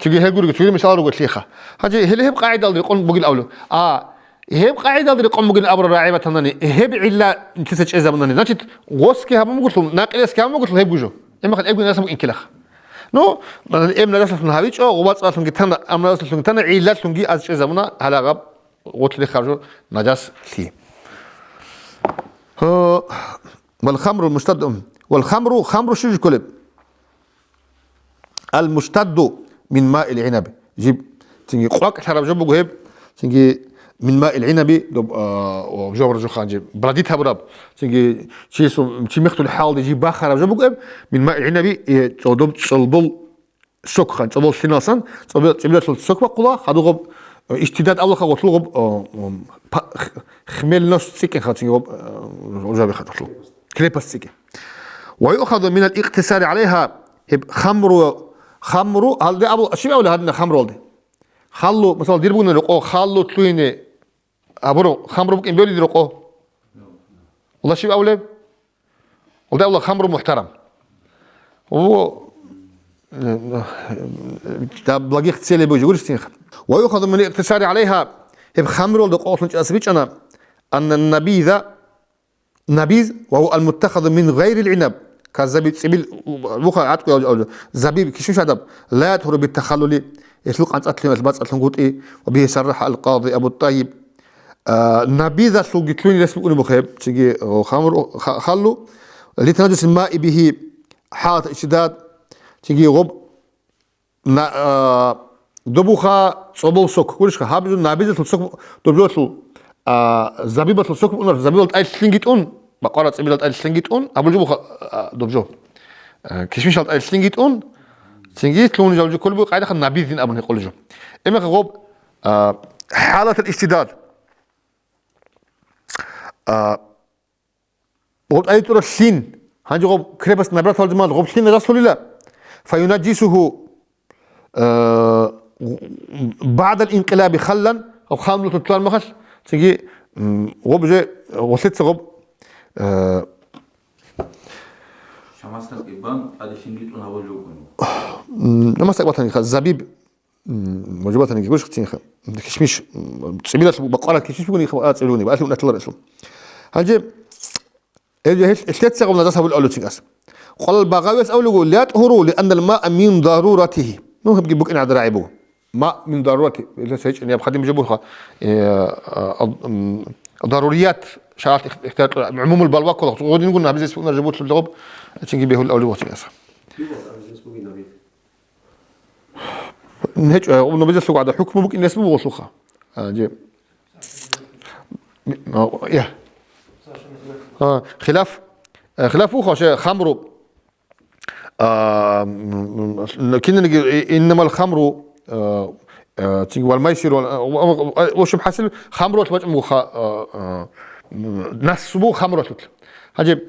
Цоги гьел гурги, цоги мисал руго лъиха. Гьанже гьеле гьеб къагӀидалда рекъон бугин абулев. А, гьеб къагӀидалда рекъон бугин абураб рагӀи батанани, гьеб гӀилла нилъеца чӀезабунани. Значит, гъосги гьабун бугелъул, накъилесги гьабун бугелъул гьеб гужо. Гьебмехалъ эбгун ясаб инкилах. Ну, эм нажасалъун гьавичӀо, гъубацӀалъунги тана, ам нажасалъунги тана, гӀиллалъунги аз чӀезабуна гьалагъаб гъотлъи харжу нажаслъи. Гьо, вал хамру муштадду, вал хамру, хамру щиб жо кколеб? Ал муштадду мин маил гӀинаби. Жиб, цинги къвакӀлъараб жо буго гьеб, цинги мин маил гӀинаби, доб, а, о, жавра жо ханжи, брадит гьабураб, цинги чи су-, чи мехтул хӀалде жиб бахараб жо буго гьеб, мин маил гӀинаби, э, цо-, доб цӀолбол сок хан, цӀолбол лъиналсан, цӀолбол, цӀибилалъул сок бахъула, хадугъоб, э, иштидад авлаха гъотлугъоб, о, м, па-, х-, хмельность цӀикӀкӀин хацинги гъоб, э, жавабихъа тухлу. Крепость цӀикӀкӀин. Ва юхаду минал икътисари гӀалайха, гьеб хамру, хамру, гьалде абу, щиб абула гьадина хамруалде? Халлу, масала, дир бугин рокъо, халлу лъугьине абуру, хамру букӀин бели дир рокъо. Алла щиб абулеб? Алда Алла хамру мухтарам. О, э, да благих целей буж гурсин. Ва юхаду мин икътисари гӀалайха, гьеб хамруалда къолъун чӀасабичӀана, анна набиза, Набиз, ва гьуа ал-муттахазу мин гъайрил гӀинаб, ка забиб цӀибил буха гӀатӀкӀуял жо, забиб кишмиш гӀадаб, ла ятхуру бит-тахаллули, гьелъул къанцӀалъин, гьелъул бацӀцӀалъин гутӀи, ва бигьи саррахӀа ал-къади Абу ТӀайиб. А, набизалъулги лъугьин рес букӀунеб буха гьеб, цинги, о, хамру, ха-, халлу, литанаджусил маи бигьи, хӀалат иштидад, цинги гъоб На-, а, добуха цӀобол сок, гурищха, гьаб жо набизалъул сок, доб жолъул, а, забибалъул сок букӀунар, забибал тӀай лъинги тӀун, бакъвара цӀибилал тӀай лъинги тӀун, абул жо буха, а, доб жо. А, кишмишал тӀай лъинги тӀун, цинги лъугьун жал жо кколеб буго, къайдаха набизин абун гьекъолеб жо. Эмеха гъоб, а, хӀалатал иштидад. А, Гъоб тӀайитӀура лъин. Гьанже гъоб крепость набратал жумал гъоб лъин нажаслъулила. Фаюнаджисуху, э, баъдал инкъилаби халлан, гъоб халлун тулар махал, цинги, м, гъоб уже гъолъеца гъоб, э, Шамасдак ибан, тӀаде лъинги тӀун гьабулев вукӀун. М, намасдак батани ха, забиб, М, мужибатаниги гурищ цинха. Кишмиш, м, цӀибилалъ бу-, бакъварал кишмиш бугони, а, цӀибилуни, балъи унатилар эсул. Гьанже, гьел, гьел, гьелъецагъун назас гьабул алуцин ас. Къалал Багъавияс авлугу, ла ятхуру, лианнал маа мин даруратихи. Ну, гьебги букӀин гӀадарагӀи буго. Ма мин дарурати, гьелъас гьечӀо необходим жо буха, э, а, а, м, дарурият шаргӀалъ их-, ихтияр кьула, гӀумумул балва ккола, гъодингун гьабизес букӀунар жо бутлъуб жагъуб, цинги бегьул авлугу цин ас. ГьечӀо, гьаб набизалъугӀада хӀукму букӀин рес бугъулъулха. А, же. М, а, я. А, хилаф, э, хилаф уха, ше, хамру. А, м, м, кинаниги, и-, иннамал хамру, э, э, цинги вал майсир, вал, э, в, в, в, в общем, хасил, хамру бачӀун буха, э, э, м, нас бу хамру. Гьанже,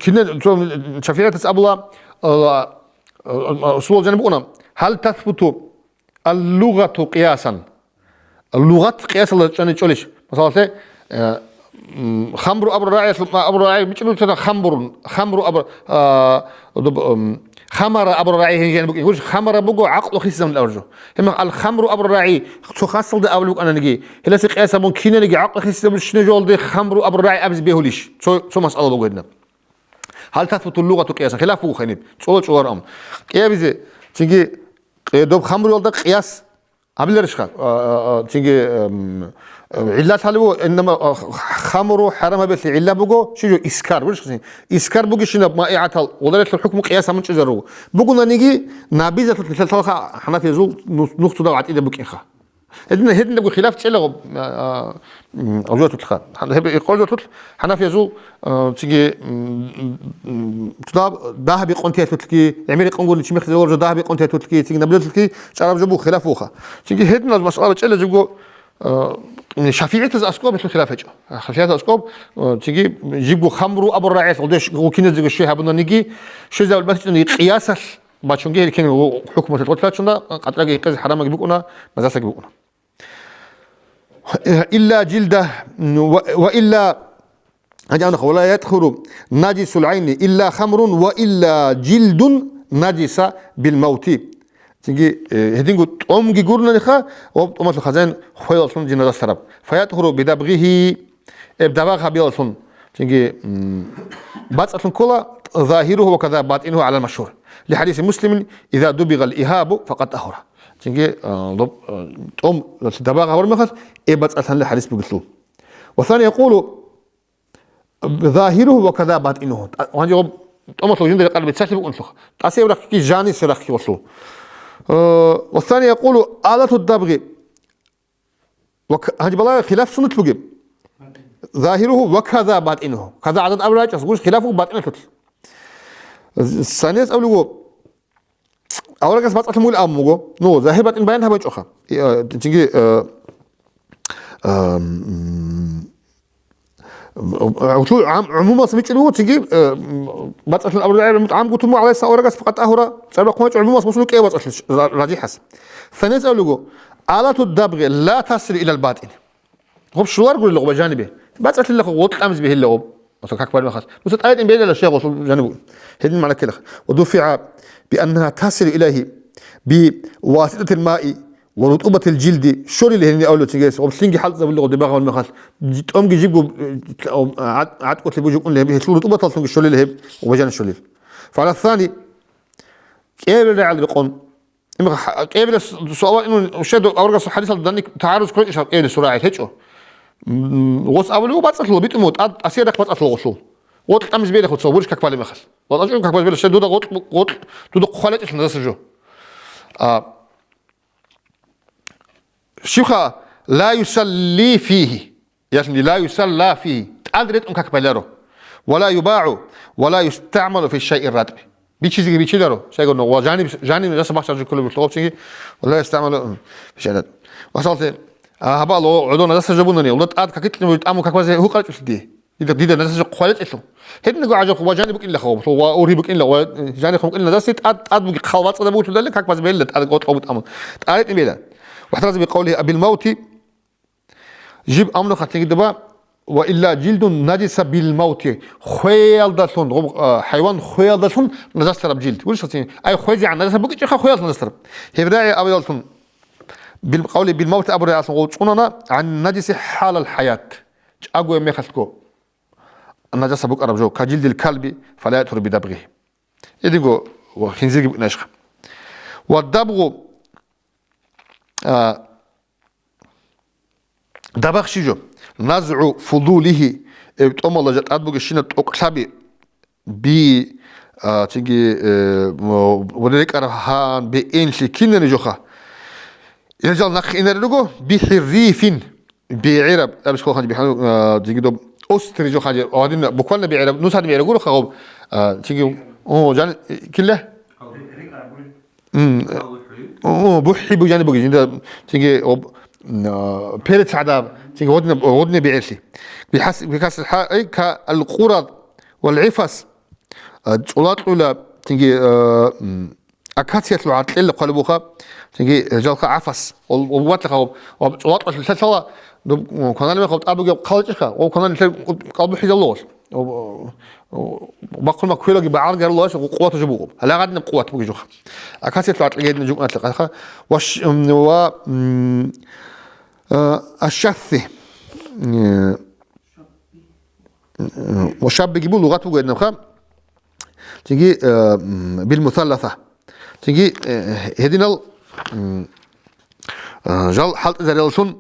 кине, цо, шафигӀатас абула, э, Э, э, суал жаниб букӀуна, гьал тасбуту ал-лугъату къиясан? Лугъат къиясалда чӀвани чӀолищ? Масалалъе, э, м, хамру абурал рагӀиялъул, абурал рагӀи бичӀчӀулцина хамбурун, хамру абу-, а, дуб-, м, хамара абурал рагӀи гьенжани букӀин гурищ, хамара буго гӀакълу хисизабун абуржо. Гьебмехалъ ал-хамру абурал рагӀи цо хасалда абулеб букӀананиги, гьеласе къиясабун кинаниги гӀакълу хисизабулщинаб жоялде хамру абурал рагӀи абизе бегьулищ? Цо, цо масъала буго гьединаб. Гьал тасбутул лугъату къиясан, хилаф буго гьаниб, цӀола-цӀолараб. Кьиябизе, цинги, кье-, доб хамруялда къияс абиларищха? А, а, а, цинги, эм, э, гӀиллат гьале буго, иннама, а, хамру хӀарам гьабиялъе гӀилла буго, щи жо, искар, бурищха цин? Искар бугищинаб маигӀатал, гъодаралъул хӀукму къияс гьамун чӀезаруго. Бугунаниги, набизалъул мисал талха хӀанафиязул нус-, нух цо дагь гӀатӀида букӀинха. Гьедин, гьединабго хилаф чӀелаго, а, а, м, гьав жо тулха. Гьеб, гьеб къо жо тул, хӀанафиязул, а, цинги, м, м, м, туда дагьаби къунтиятулъги, гӀемери къунгуни чимихъ зелор жо дагьаби къунтиятулъги, цинги набилатулъги чӀараб жо бу хилаф вуха. Цинги гьединал масъала чӀела жибго, а, шафигӀитаз аскӀоб гьелъул хилаф гьечӀо. А, шафигӀитаз аскӀоб, а, цинги жибго хамру абур рагӀиялъ гъудеш гъукиназего щвей гьабунаниги, щвезабал батичӀони къиясалъ, Бачунги гьел кин хӀукму лъугьа чунда, къатӀраги гьекъезе хӀарамаги букӀуна, назасаги букӀуна. Илла жилда, ва, ва илла, гьанже ва ла ятхуру наджисул гӀайни илла хамрун ва илла жилдун наджиса бил мавти. Цинги, э, гьединго тӀомги гурунаниха, ва тӀомалъул хазаин хвелалъун жиназас тараб. Фаятхуру бидабгъигьи, Эб дабагъ гьабиялъун, цинги, м, бацӀалъун ккола, ظاهره وكذا باطنه على المشهور. لحديث مسلم: إذا دبغ الإهاب فقد طهر. Цинги, а, лоб-, а, тӀом дабагъ гьабураб мехалъ, эб бацӀцӀалъанила хӀадис бугелъул. والثاني يقول: ظاهره وكذا باطنه. ТӀа-, гьанже гъоб тӀомалъул жинда рекъараб бицалъи букӀунлъухъ. ТӀасияб рахъги жаниса рахъги гъолъул. Э, والثاني يقول: آلة الدبغ. Ва к-, гьанже балагье хилаф суннат бугеб. ظاهره وكذا باطنه. Каза гӀадад абурай чӀас, гуш хилаф буго батӀиналъул. Санес абулего, аварагас бацӀцӀалъун бугин абун буго. Ну, загьир батӀин баян гьабичӀоха. И, э, цинги, э, эм, гьелъул гӀам-, гӀумумас мичӀин буго, цинги, э, бацӀцӀалъун абурай гӀам гутун буго, гӀалайгьи ссалам аварагас факъат агьура, цӀар бахъун гьечӀо, гӀумумас мусулу кӀе бацӀцӀалъун ра-, ражихӀас. Санес абулего, آلة الدبغ لا تصل إلى الباطن. Гъоб щулар гурилла гъоба жанибе. БацӀцӀалъила гъоб, гъотӀ тӀамизе бегьилла гъоб. Масала, как бармахалъ. Нуса тӀайтӀин бегьилла щегъолъул жаниб. Гьедин магӀна ккелаха. ودفع بأنها تصل إليه بواسطة الماء ورطوبة الجلد. Щолила гьениб авлуцигес. Гъоб лъинги хӀалтӀизабулла гъоб дебагъаб мехалъ. ТӀомги жибго, э, гӀат-, гӀаткӀулъи бужукӀунли гьеб. Гьелъул рутӀубаталлъунги щолила гьеб. Гъоба жаниб щолила. فعلى الثاني. КӀиабил рагӀал рекъон. Им ха-, кӀиабилеб суалал инун, щай доб аварагасул хӀадисалда данде тагӀаруз кколебищ гьаб кӀиабилеб суал гьечӀо. М, гъос абулеб буго бацӀцӀалъула, битӀун буго, тӀад-, тӀасияб рахъ бацӀцӀалъула гъолъул. ГъотӀ тӀамизе бегьилаха цо, гурищ как балеб мехалъ. ВатӀа чӀун как балеб, щай дуда гъотӀ, гъотӀ, дуда хъвалечӀелъул нажаса жо. А, щибха, لا يصلي فيه. Ялъуни, لا يصلى فيه, тӀад ретӀун как баларо. ولا يباع ولا يستعمل في الشيء الرطب. Бичизеги бичиларо, щайгурелъул, ва жаниб, жаниб нажаса бахчараб жо кколеб буго гъобцинги, ولا يستعمل في الشيء الرطب. Масалалъе, а, гьабал, о, гӀодо нажаса жо бунани, ула тӀад какилъун буго, тӀамун как базе гьукъарачӀулъи дие. Дида, дида нажаса жо хъвалечӀелъул. Гьединго гӀажаб ва жаниб букӀинилаха гъоб, ва ургьиб букӀинила, ва, э, жанихъ букӀинила нажаса тӀад, тӀад буги хъал бацӀцӀадаб буго лъудалли, как базе бегьилла, тӀад гъотӀ букӀун тӀамун. ТӀад ретӀун бегьилла. واحترز بقوله بالموت. Жиб амрухъа тинги дуба, وإلا جلد نجس بالموت. Хвеялдалъун, гъоб-, а, хӀайван хвеялдалъун нажасараб жилд. Гурищ гьацин? Ай, хвезегӀан нажасаб букӀичӀеха, хвеялдалъун нажасараб. Гьеб рагӀи абиялъун, бил-, къавли بالموت абурай алъун гъов цӀунана, عن النجس حال الحياة. ЧӀагояб мехалъго нажасаб букӀараб жо, كجلد الكلب فلا يطهر بدبغه. Эдиго ва хинзиги букӀинайищха. والدبغ, а, Дабагъ щиб жо? نزع فضوله, э, тӀомалда жа тӀад бугебщинаб тӀокӀлъаби би, а, цинги, э, мо-, рекӀараб гьан, бегӀенлъи кинани жоха. Гьел жал нахъе инаре руго, بحريف, бегӀераб, абис ккола хъанчи бихӀан, а, цинги доб острый жо хъанчи, гьадин буквально бегӀераб, нусани бегӀераб гуроха гъоб, а, цинги, о, жан-, килла? М, о, бухӀи бугани буги, жинда цинги об, м, а, перец гӀадаб, цинги гъодине, гъодине бегӀерлъи. بحس-, بكسر الحاء, أي كالقرض والعفص. А, цӀулакьула, цинги, а, м, акациялъул гӀаркьел хъвалеб буха, цинги жалха гӀафас. Ол, ол ватлаха, об, об цӀулакьулъ лъалъала, дуб, м, кваналмехъ об тӀад бугеб хъалчӀеха, ол кваналмехъ кӀал бухӀизабула. О, о, о, бахъун маккулаги багӀарги гьарулач, къуват жо буго. Гьалагъадинаб къуват буги жуха. Акасиялъул гӀаркьлъи гьедин жукӀунатлъи къайха. Ва ш-, м, ва, м, а, ашшасси. Э, м, ва шаббиги бу лугъат буго гьединабха. Цинги, э, м, бил мусалласа. Цинги, э, гьединал, м, э, жал хӀалтӀизареллъун,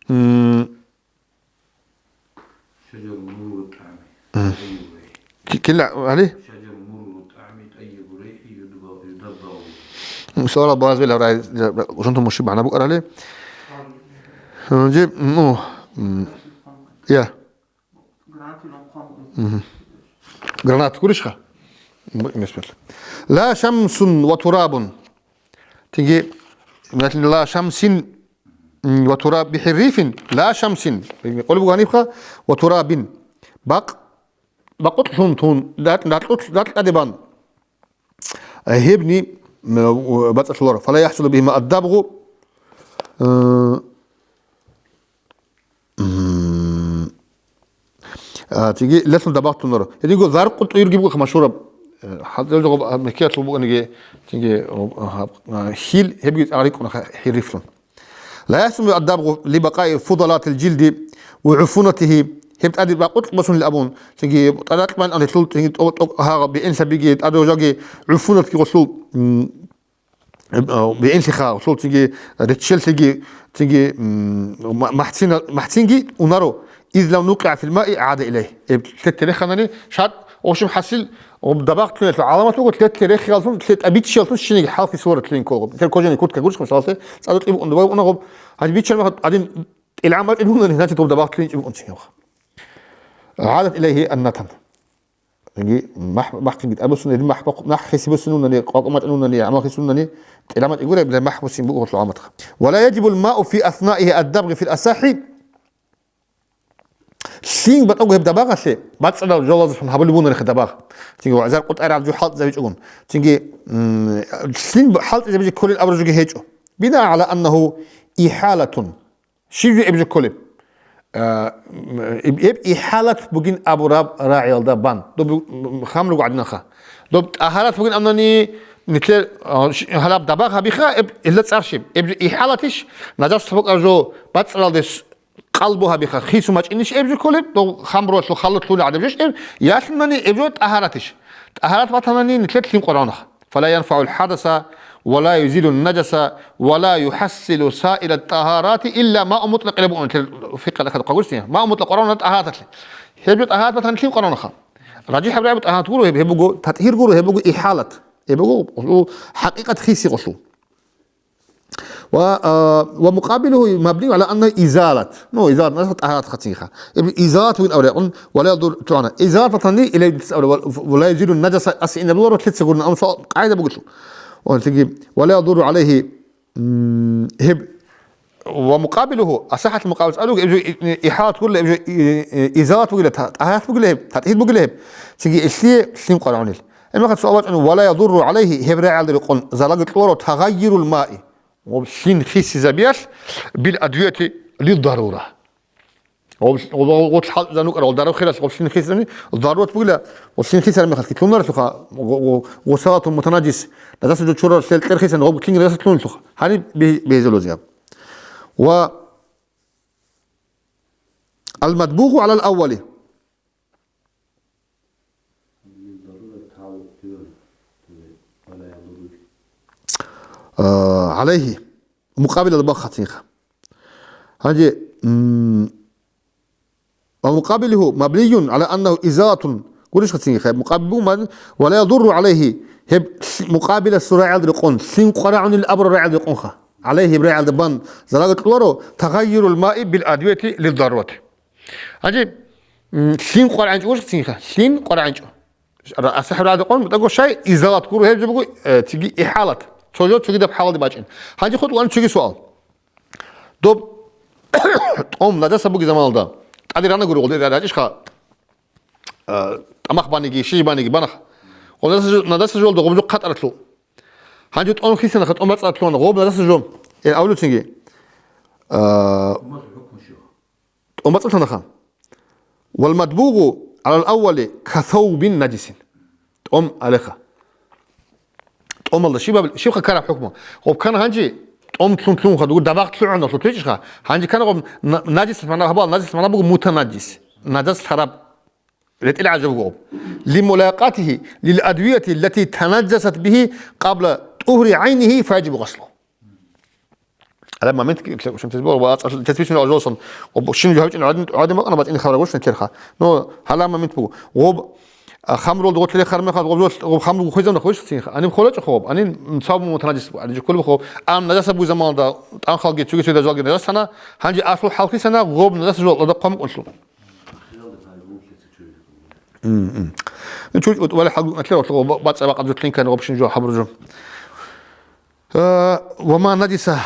м, شجر مر طعمه. Мгм. طيب ريحه. Ки-, кила, али? شجر مر طعمه طيب ريحه يدب-، يدبغ. М, суал базбел гьарай, жунту муши бана букарали. Жи, ну, м, я. Мгм. Гранат гуришха? Бу-, мес бел. لا شمس وتراب. Тинги, مثلا, لا شمس, м, وتراب بحريف, لا شمس. Къулбу ганибха, وتراب. Бакъ, бакъулъун тун, дат-, датлъулъ, датлъадебан. Гьебни, м, бацӀцӀалъуларо. فلا يحصل بهما الدبغ. Э, М. А, цинги лъалъун дабагъ тунаро. Гьединго заркъу тӀуюрги буго машгьураб. Э, хӀалдал жо гъоб, а, меккиялъул бугониги, цинги, о, а, а, хил гьебги цӀарикӀуна ха-, хӀиррифлъун. لا يسمى الدبغ لبقاء فضلات الجلد وعفونته гьеб тӀаде бакъулъ босунел абун, цинги тӀадакь бан гьелъул цинги тӀо-, тӀо-, гьагъа бигӀинлъабиги, тӀадужаги, гӀуфунатги гъолъул, м, э, бигӀинлъиха, гъолъул цинги реччеллъиги, цинги, м, ма-, махцина-, махцинги унаро, излам нукъигӀа фил маи гӀада илайгь. Гьеб лъетте реханани, шад, в общем, хӀасил, гъоб дабагъ лъугьиналъул гӀаламат буго, лъетте рехиялъун, лъетӀа биччиялъун щинеги хӀалхи сура лъугьин кколгъоб. Нилъер кожаный куртка гурищ, мисалалъе, цӀадукь букӀун дубай букӀунагъоб, гьаниб биччан мехалъ гьадин ТӀилгӀан бачӀин мунани, значит, гъоб дабагъ лъугьинчӀеб букӀун цинги. ГӀадат илайгьи аннатан. Яги махӀ-, махъинги тӀабуссунани, махӀ бахъ-, махӀ хисибуссунани, къвакӀ мачӀунани, гӀамал хисунани, тӀилгӀан мачӀи гуреб, махӀ буссин буго гьоркьо гӀаматха. Ва ла яжибул мау фи аснаигьи ад-дабгъи фил асахӀи. Лъин батӀаго гьеб дабагъалъе, бацӀцӀадал жолазулъун гьабулеб буго нахъе дабагъ. Цинги вагӀзар къутӀараб жо хӀалтӀизабичӀогун. Цинги, м, лъин хӀалтӀизабизе кколел абураб жоги гьечӀо. Бина гӀала аннагьу ихӀалатун. Щиб жо эб жо кколеб? А, м, эб, эб ихӀалат бугин абураб рагӀиялда бан. Доб, м, хамруго гӀадинаха. Доб тӀагьарат бугин абунани, нилъер, а, щ-, гьалаб дабагъ гьабиха, эб, илла цӀар щиб? Эб жо ихӀалатищ, нажас букӀараб жо бацӀцӀадалде с-, къалбу гьабиха, хису мачӀинищ эб жо кколеб, дов хамруялъул халлу лъугӀа гӀадаб жо эб, ялъунани эб жо тӀагьаратищ. ТӀагьарат батанани нилъер лъим къварагӀунаха. Фала янфагӀул хӀадаса, ва ла юзилун наджаса, ва ла юхӀассилу саират тӀагьарати илла маун мутӀлакъ, ила бугӀун нилъер фикъгьалда хадуб гъурсия. Маун мутӀлакъ къварагӀуна тӀагьараталъе. Гьеб жо тӀагьарат батани лъим къварагӀунаха. РажихӀаб рагӀи тӀагьарат гуро гьеб, гьеб буго татгьир гуро, гьеб буго ихӀалат. Гьеб буго хӀакъикъат хисиялъул. Ва, а, ва мукъабилугьу мабнию гӀала анна изалат. Ну, изалат, нажас тӀагьарат хацинха. Иб изалат вин аврекъун, ва ла ядур тугӀана. Изалат батани, ила аб, ва, ва ла юзилу наджаса асинабуларо лъица гурна, амма суал къайда бугелъул. Ва лъиги, ва ла ядуру гӀалайгьи, м, гьеб, ва мукъабилугьу, асахӀат мукъабил цӀалуги, иб жо и-, и-, ихӀалат гурла, иб жо и-, и-, изалат бугила, та-, тӀагьарат бугила гьеб, татгьир бугила гьеб. Цинги илъие лъим къварагӀунел. Гьебмехалъ суал бачӀун, ва ла ядурру гӀалайгьи, гьеб рагӀиялда рекъон залаги кьоларо тагъаййирул маи. Гъоб лъин хисизабиялъ бил адвияти лил дарура. Гъоб, гъоб, гъоб хӀалтӀизабун вукӀарав, гъоб дару хиралъ гъоб лъин хисизани, дарурат бугила, гъоб лъин хисараб мехалъ китлъунаралъуха, гъо-, гъо-, гъусалатун мутанаджис, нажаса жо чурарал лъел кьер хисан, гъоб лъин нажасат лъугьиналъуха. Гьаниб бе-, бегьизабулазе гьаб. Ва ал-мадбугъу гӀалал аввали. А, гӀалайгьи. Мукъабилалда бахъ хацинха. Гьанже, м, ва мукъабилугьу мабнийюн гӀала аннагьу изалатун гурищ хацинха. Мукъабил буго ман, ва ла ядурру гӀалайгьи, гьеб лъ-, мукъабиласул рагӀиялда рекъон, лъим къварагӀунел абураб рагӀиялда рекъонха. ГӀалайгьи, гьеб рагӀиялда бан залаги кьоларо тагъаййирул маи бил адвияти лил дарурати. Гьанже, м, лъим къварагӀинчӀо гурищ хацинха, лъим къварагӀинчӀо. Ра-, асахӀаб рагӀида къван, бутӀаго щай изалат гуро, гьеб жо буго, э, цоги ихӀалат. Цо жо цогидаб хӀалалде бачӀин. Гьанже хутӀулани цоги суал. Доб тӀом нажаса буги заманалда, тӀаде рана гуро, гъолде рачӀищха, э, тӀамах баниги, щиж баниги, банах. Гъол нажаса жо-, нажаса жолда гъоб жо хъатӀаралъул. Гьанже тӀом хисанаха, тӀом бацӀцӀалъугьана, гъоб нажаса жо. Э, авлуцинги. Э, тӀом бацӀцӀалъанаха. Вал мадбугъу гӀалал аввали ка саубин наджисин. ТӀом алеха. ТӀомалда щибаб-, щибха ккараб хӀукму? Гъоб ккана гьанже тӀом лъун лъунха, дугур дабагъ лъугӀуналъул течӀищха? Гьанже ккана гъоб на-, наджис магӀна гьабал, наджис магӀна буго мутанаджис. Нажас лъараб. РетӀел гӀажаб буго гъоб. Лимулакъатихи лил адвияти лати танаджасат бихи къабла тӀугьри гӀайнихи фаяджибу гъаслу. Гьалаб момент ки-, ки-, шин тезбор ва ацӀал тезбисун алжолсан, ва бу-, шин жо гьавичӀин гӀадин, гӀадин бакъана батӀин хабар гушна терха. Но гьалаб момент буго. Гъоб, а, хамрулда гъотлъи рехар мехалъ, гъоб жо, гъоб хамру хвезавна хвеш цинха. Анин холечӀо хоб, анин цав мутанаджис, анин жо кколеб хоб. Ам нажаса буй заманалда, тӀанхалги, цуги цуги дажалги нажасана, гьанже аслу хӀалхисана, гъоб нажаса жо лада хъван кӀолъу. Мгм. Ну, чуть вот вали хӀалгу натле, вот, гъоб бацӀа бакъа жо тлинкан, гъоб шин жо, хабру жо. Э, ва ма наджиса,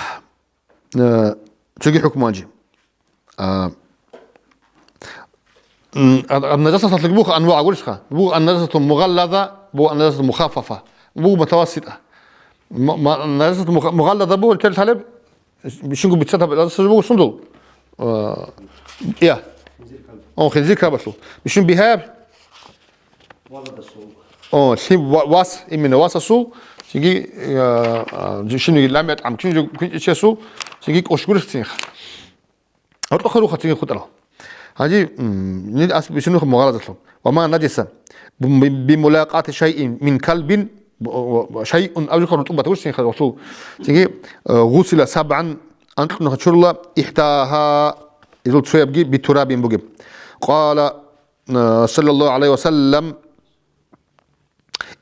э, цоги хӀукму анжи. А, м, а, а, нажасат лъалги буха анвагӀ гурищха? Буго ан-нажасату мугъаллаза, буго ан-нажасату мухаффафа, буго мутавасситӀа. Ма-, ма-, нажасату муха-, мугъаллаза буго тел талеб, бищунго биццатаб нажасат буго сундул? А, я. О, хинзир кабалъул. Бищун бигьаяб? О, лъим ва-, вас, именно васасул, цинги, э, э, шиниги лам ятӀам, кин жо-, кин чесул, цинги кӀош гурихцинха. Гьоркьохъа руха цинги хутӀарал. Гьанже, м, нил ас бисунухъ мугъаразалъун. Ва ма наджаса бу-, би-, бимулакъати шайин мин калбин, бу-, шайун абжухъа рутӀубат вуссинха валъул. Цинги, э, гъусила сабгӀан, анкьнуха чурула, ихдаха, изул цоябги битурабин бугеб. Къала, э, саллаллаху гӀалайхи ва саллам,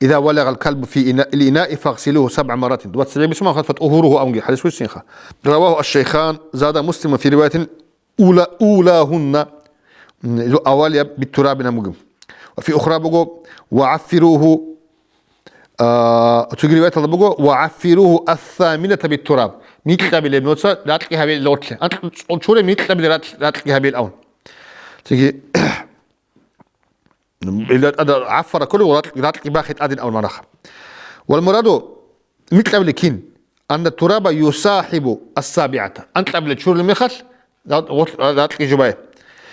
«Иза валагъал калбу фи ина-, ил инаи фагъсилугьу сабгӀа марратин». Двадцать бисман хатфат угьуругьу амги хадис вуссинха. Равагьу аш-шайхан, зада Муслиму фи риваятин ула-, улахунна. М, изу авалияб битурабин амги. Ва фи ухра буго, «Ва гӀаффиругьу», а, цуги риваяталда буго, «Ва гӀаффиругьу ас-самината битураб». Микьабилеб нуца ракьи гьабил лотлъе. Анкь-, чуре микьабилеб ракь-, ракьи гьабил авун. Цинги Ил ратӀада гӀаффара кколев ракь-, ракьги бахъи тӀадин авун манаха. Вал мураду, микьабли кин, анна тураба юсахибу ас-сабигӀата. Анкьабли чурли мехалъ, ракь-, ракьги жубай.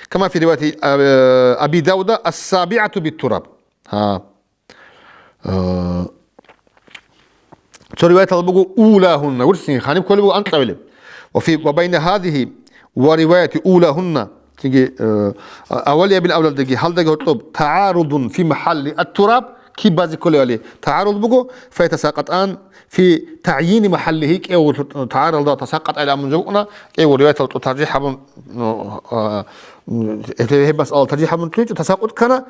Кама фи риваяти, а, Аби Давуда ас-сабигӀату бит-тураб. Гьа. Э, Цо риваятал буго, улахунна, урсин ханиб кколеб буго анкьабилеб. Ва фи, ва байна гьазихи ва риваяти улахунна, цинги, э, а-, авалиябил авлалдаги гьалдаги гьоркьоб, тагӀарудун фи махӀалли ат-тураб, киб базе кколевали, тагӀаруд буго, фаятасакъатан фи тагӀйини махӀаллихи, кӀевгъу тагӀаралда тасакъатайилан абун жо букӀуна, кӀевгъу риваятал тӀу таржихӀ гьабун, ну, а, м, гьеб масъала таржихӀ гьабун лъугьинчӀо тасакъут ккана,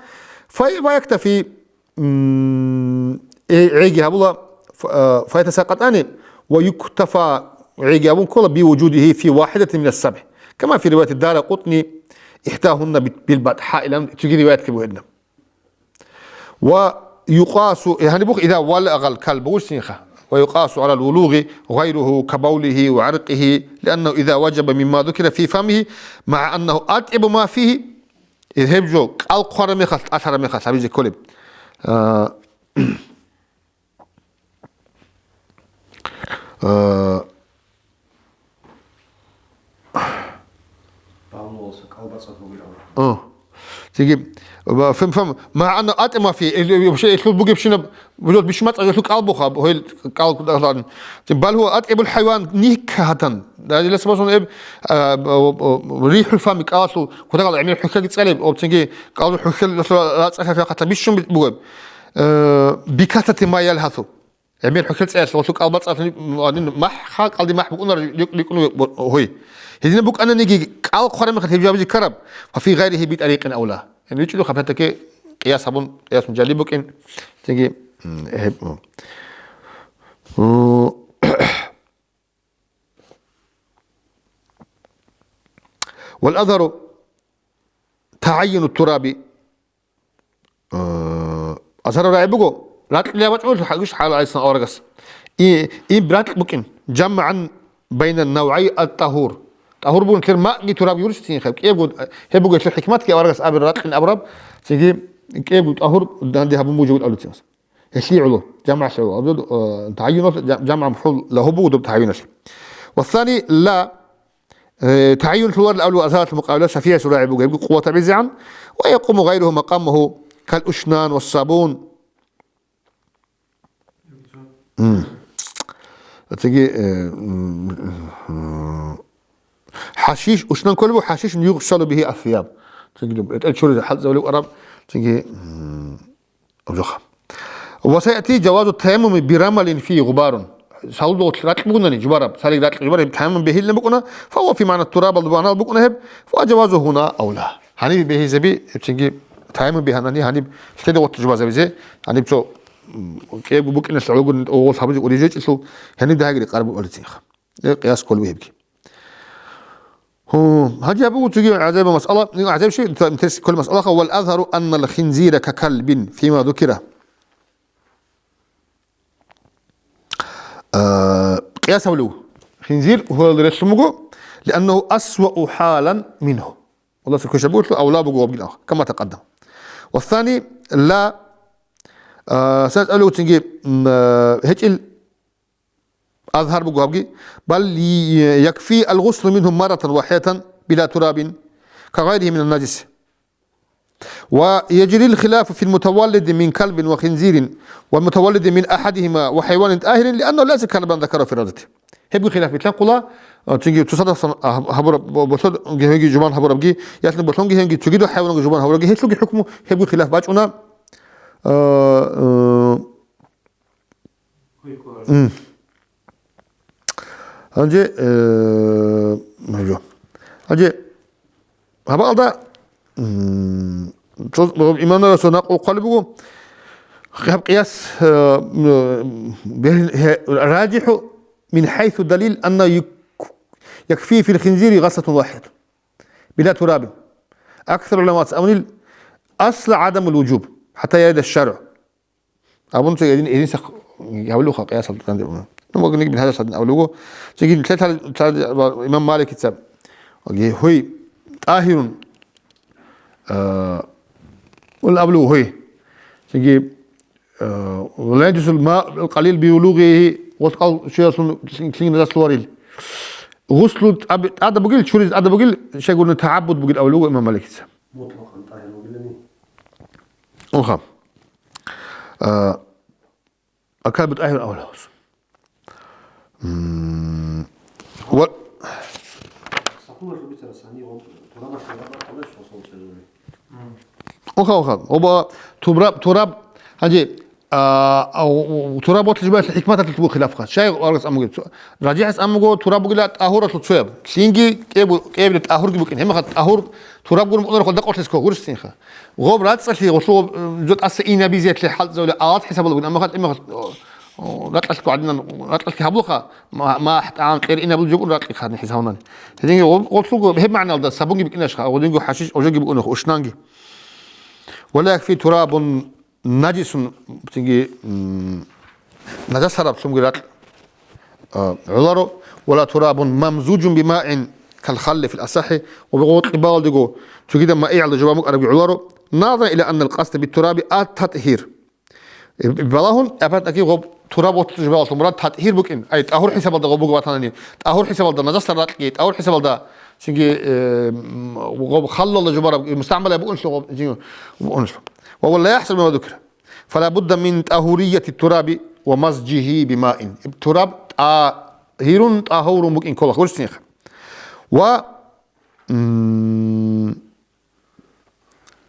фа-, ва яктафи, М, э, гӀеги гьабула, ф-, э, фаятасакъатани ва юктафа, гӀеги гьабун ккола би вужудихи фи вахидатин мин ас-сабгӀ. Кама фи риваяти Даракъутни, ихтагьунна бит-, бил батхӀа илан цоги риваят буго гьедина. Ва юкъасу, э, гьаниб бух, иза валагъал калбу вуссинха. Ва юкъасу гӀалал вулугъи гъайругьу ка бавлихи ва гӀаркъихи, лианнагьу иза важаба мимма зукира фи фамихи, магӀа аннагьу атӀибу ма фихи, Гьеб жо кӀал хъвараб мехалъ, тӀалъараб мехалъ гьабизе кколеб. А, а, Павлуса кӀал бацӀцӀад бугин абураб. А. Цинги, ва фам, фам, магӀана атӀи ма фи, ил, вообще, илъул бугебщинаб Бижол бищун бацӀцӀадулъул кӀал буха, гьел кӀал кутакалъан. Бал гьува атӀибул хӀайван никкагьатан. Дагьалилас босун эб, а, б-, б-, б-, рихӀул фами кӀалалъул кутакал гӀемер хӀухьаги цӀалеб, обцинги кӀалалъул хӀухьел рацӀцӀалъа хатта бищун бугеб. Э, бикатати ма ялгьасу. ГӀемер хӀухьел цӀалъулъул кӀал бацӀцӀалъун, м, махӀха кӀалди махӀ букӀунар рикӀ-, рикӀкӀун гьуй. Гьединаб букӀананиги кӀал хъвараб мехалъ гьеб жавабизе ккараб, ва фи гъайрихи битӀарикъин авла. Яни, вичӀчӀулухъ, опять-таки, къияс гьабун, къиясун жали букӀин, цинги, м, гьеб, м. Вал азгьару тагӀаййину тураби, э, азгьару рагӀи буго, ракьлъи абачӀунелъул хӀа-, гьуш хӀала гӀайсан аварагас. И, и ракь букӀин, жамгӀан байна навгӀай ат-тагьур. Тагьур бугун лъер макьги тураб юрсицин хаб. КӀиябго, гьеб буго гьелъул хӀикматги аварагас абир ракьин абураб, цинги кӀиябго тагьур данде гьабун бугеб алуцин. Гьелъие гӀоло, жамгӀалъе гӀоло. Абдул, э, тагӀйиналъ жам-, жамгӀа махӀул лагьу буго доб тагӀйиналъ. Ва сани ла, э, тагӀйиналъул варил авлу азгьаралъул мукъабила шафигӀиясул рагӀи буго, гьебги къуват гьабизегӀан, ва якъуму гъайругьу макъамагьу кал ушнан ва сабун. М. Цинги, э, м, м, хӀашиш, ушнан кколеб буго, хӀашиш югъсалу бигьи асияб. Цинги, этӀел чуризе хӀалцӀавлеб араб, цинги, м, Абжаха. Ва саяти жавазу таяммуми бирамалин фи гъубарун. Салудолъ ракь бугунани, жубараб, цалик ракь жубараб, таяммум бегьилна букӀуна, фа ва фи магӀна турабалда багӀнал букӀуна гьеб, ва жавазу гьуна авла. Гьаниб бегьизаби, гьебцинги таяммум бегьанани, гьаниб лъеда гъотту жубазабизе, гьаниб цо, м, кӀиябго букӀиналъ гӀологун огъол гьабизе урижечӀелъул, гьаниб дагьаги рекъараб алицинха. Э, къияс кколеб гьебги. Гьу, гьанже гьаб буго цоги гӀажаибаб масъала, гӀажаиб щай, та-, терс кколеб масъалаха, вал азгьару аннал хинзира ка калбин фима зукира. Э, къияс гьабулев. Хинзир гьуялда релълъун буго, лианнагьу асвау хӀалан мингьу. Аллагьас квешаб бугелъул авла буго гьабгилан, кама такъаддам. Ва сани ла, э, сани гьалуцинги, м, э, гьечӀил Азгьар буго гьабги, бал якфи алгъуслу мингьу марратан вахидатан била турабин, кагъайригьи минан нажис. Ва яжрил хилафу фил мутаваллиди мин калбин ва хинзирин, ва мутаваллиди мин ахадигьима ва хӀайванин тӀагьирин, лианнагьу лайса калбан закара фи равзати. Гьебги хилаф битлъанхъула, А, цинги цоцадасан, а, гьаб-, гьабураб, бо-, болъонги гьенги жубан гьабурабги, ясни болъонги гьенги цогидал хӀайванги жубан гьабурабги, гьелъулги хӀукму гьебго хилаф бачӀуна. А, э, м. Гьанже, э, гьанже гьабаалда, м, цо-, имамнарасул накълу хъвалеб буго, гьаб къияс, э, м, бегь-, гье-, ражихӀу мин хӀайсу далил анна юк-, якфи фил хинзири гъаслатун вахидатун била турабин. Аксарул гӀуламаъ абунил, асла гӀадамул вужуб, хӀатта ярида шаргӀу. Абун цо гьедин, гьединса гьавлуха къиясалда данде уна. Ну, ва гьаниб бин гьажас гьадин авлуго. Цигин лъе тал-, тал-, ва имам Маликица. Ва гье-, гьуй, тӀагьирун, а, ул авлуго гьуй. Цинги, а, ла яджусул ма къалил биулугъи, гъолъ къал чуялъун лъин-, лъин назас лугьарил. Гъуслу тӀаб-, тӀада бугил, чуриз тӀада бугил, щайгурни тагӀаббуд бугил авлуго имам Маликица. Мутлакъан тӀагьир бугилани. Уха. А, Акаб тӀагьир авлугьус. М, ва- Сапуна жубитара сани, он турабаш турабаш турабаш хосол чезури. Уха, уха. Оба тураб, тураб, гьанже, а, а, у, у, тураб ботлъи жубаялъе хӀикматалъулъ буго хилафха. Щай варгас амуге? Цо-, ражихӀас амуго тураб бугила тӀагьуралъул цояб. Лъинги кӀебу-, кӀебли тӀагьурги букӀин. Гьемаха тӀагьур тураб гурун букӀунарехъо дакъорлъеско гурсинха. Гъоб рацӀцӀалъи гъолъо, э, жо тӀаса инабизе лъе хӀалтӀизавули, алат хӀисабалда бугин, амма хатӀ имахал, о, о, ракьалъго гӀадинан, ракьалъги гьаблуха, ма-, махӀ, тӀагӀам, кьер инабул жо букӀун ракьихъан хӀисабунани. Гьединги гъоб-, гъолъулго гьеб магӀналда сабунги бикӀинашха, гъодинго хӀашиш, ожоги букӀунах, ушнанги. Ва ла якфи турабун нажисун, цинги, м, нажасараб лъумги ракь. А, гӀоларо, вала турабун мамзужун бимаин кал халли фил асахӀи, ва бигъоркьи балалдего, цогидаб маигӀалда жубан букӀарабги гӀоларо, назаран ила аннал къасда бит тураби ат татгьир. Э, балагьун, апатнаки гъоб тураб ботлъи жубалалъул мурад татгьир букӀин, ай, тӀагьур хӀисабалда гъоб буго батанани, тӀагьур хӀисабалда нажасар ракьги, тӀагьур хӀисабалда цинги, э, м, гъоб халлалда жубараб, мустагӀмалай букӀунлъу гъоб, жин-, букӀунлъу. Ва вала яхӀсаб ма дукира. Фала будда мин тӀагьуриятит тураби ва мазжигьи бимаин. Тураб тӀагьирун, тӀагьурун букӀин ккола гъурсинха. Ва, м,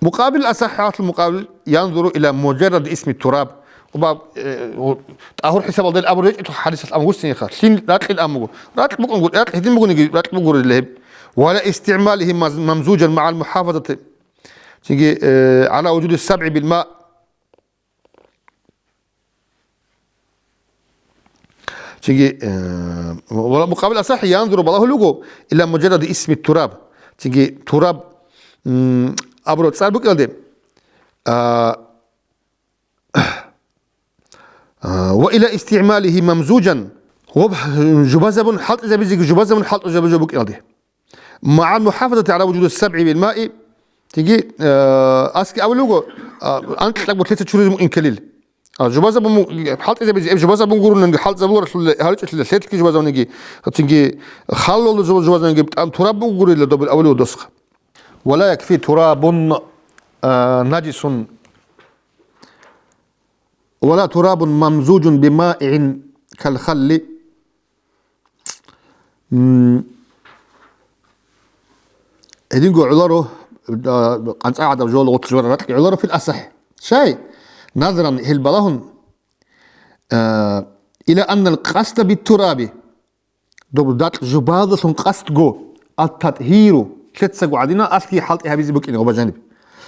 мукъабил асахӀ, гьалъул мукъабил, янзуру ила муджаррад исми тураб. Ва, э, тӀагьур хӀисабалда ил абур речӀелъул хӀадисалъ ам гъурсинха. Лъин ракьил амуго. Ракь букӀунгу-, ракь гьедин бугониги, ракь бугурила гьеб. Вала истигӀмалихи маз-, мамзужан магӀал мухӀафазати. Цинги, э, гӀала вужуди сабгӀи бил ма. Цинги, э, ва мукъабил асахӀи янзуру балагьулего, ила муджарради исми тураб. Цинги тураб, м, абураб цӀар букӀалде, а, а, ва ила истигӀмалихи мамзужан, ва жубазабун хӀалтӀизабизеги жубазабун хӀалтӀизабизе букӀалде. МагӀал мухӀафазати гӀала вужуди сабгӀи бил маи, цинги, э, аски абулего, а, анкьаб лъеца чуризму инкалил. А, жубазабун му-, хӀалтӀизабизе, эб жубазабун гурунанги хӀалтӀзабуларалъула гьаричӀелъила лъелъги жубазабуниги, цинги халлалда жуба-, жубазабуниги тӀам тураб бугурила добил абулего досха. Вала якфи турабун, э, нажисун, вала турабун мамзужун бимаигӀин кал халли. М, гьединго гӀоларо, а, къанцӀа гӀадаб жола гъотлъ жвара ракьги гӀоларо фил асахӀ. Щай? Назран гьел балагьун, а, ила аннал къасда бит тураби. Доб дакь жубаздалъун къасдго, ат-татгьиру, лъецаго гӀадина, алъги хӀалтӀи гьабизе букӀин гъоба жаниб.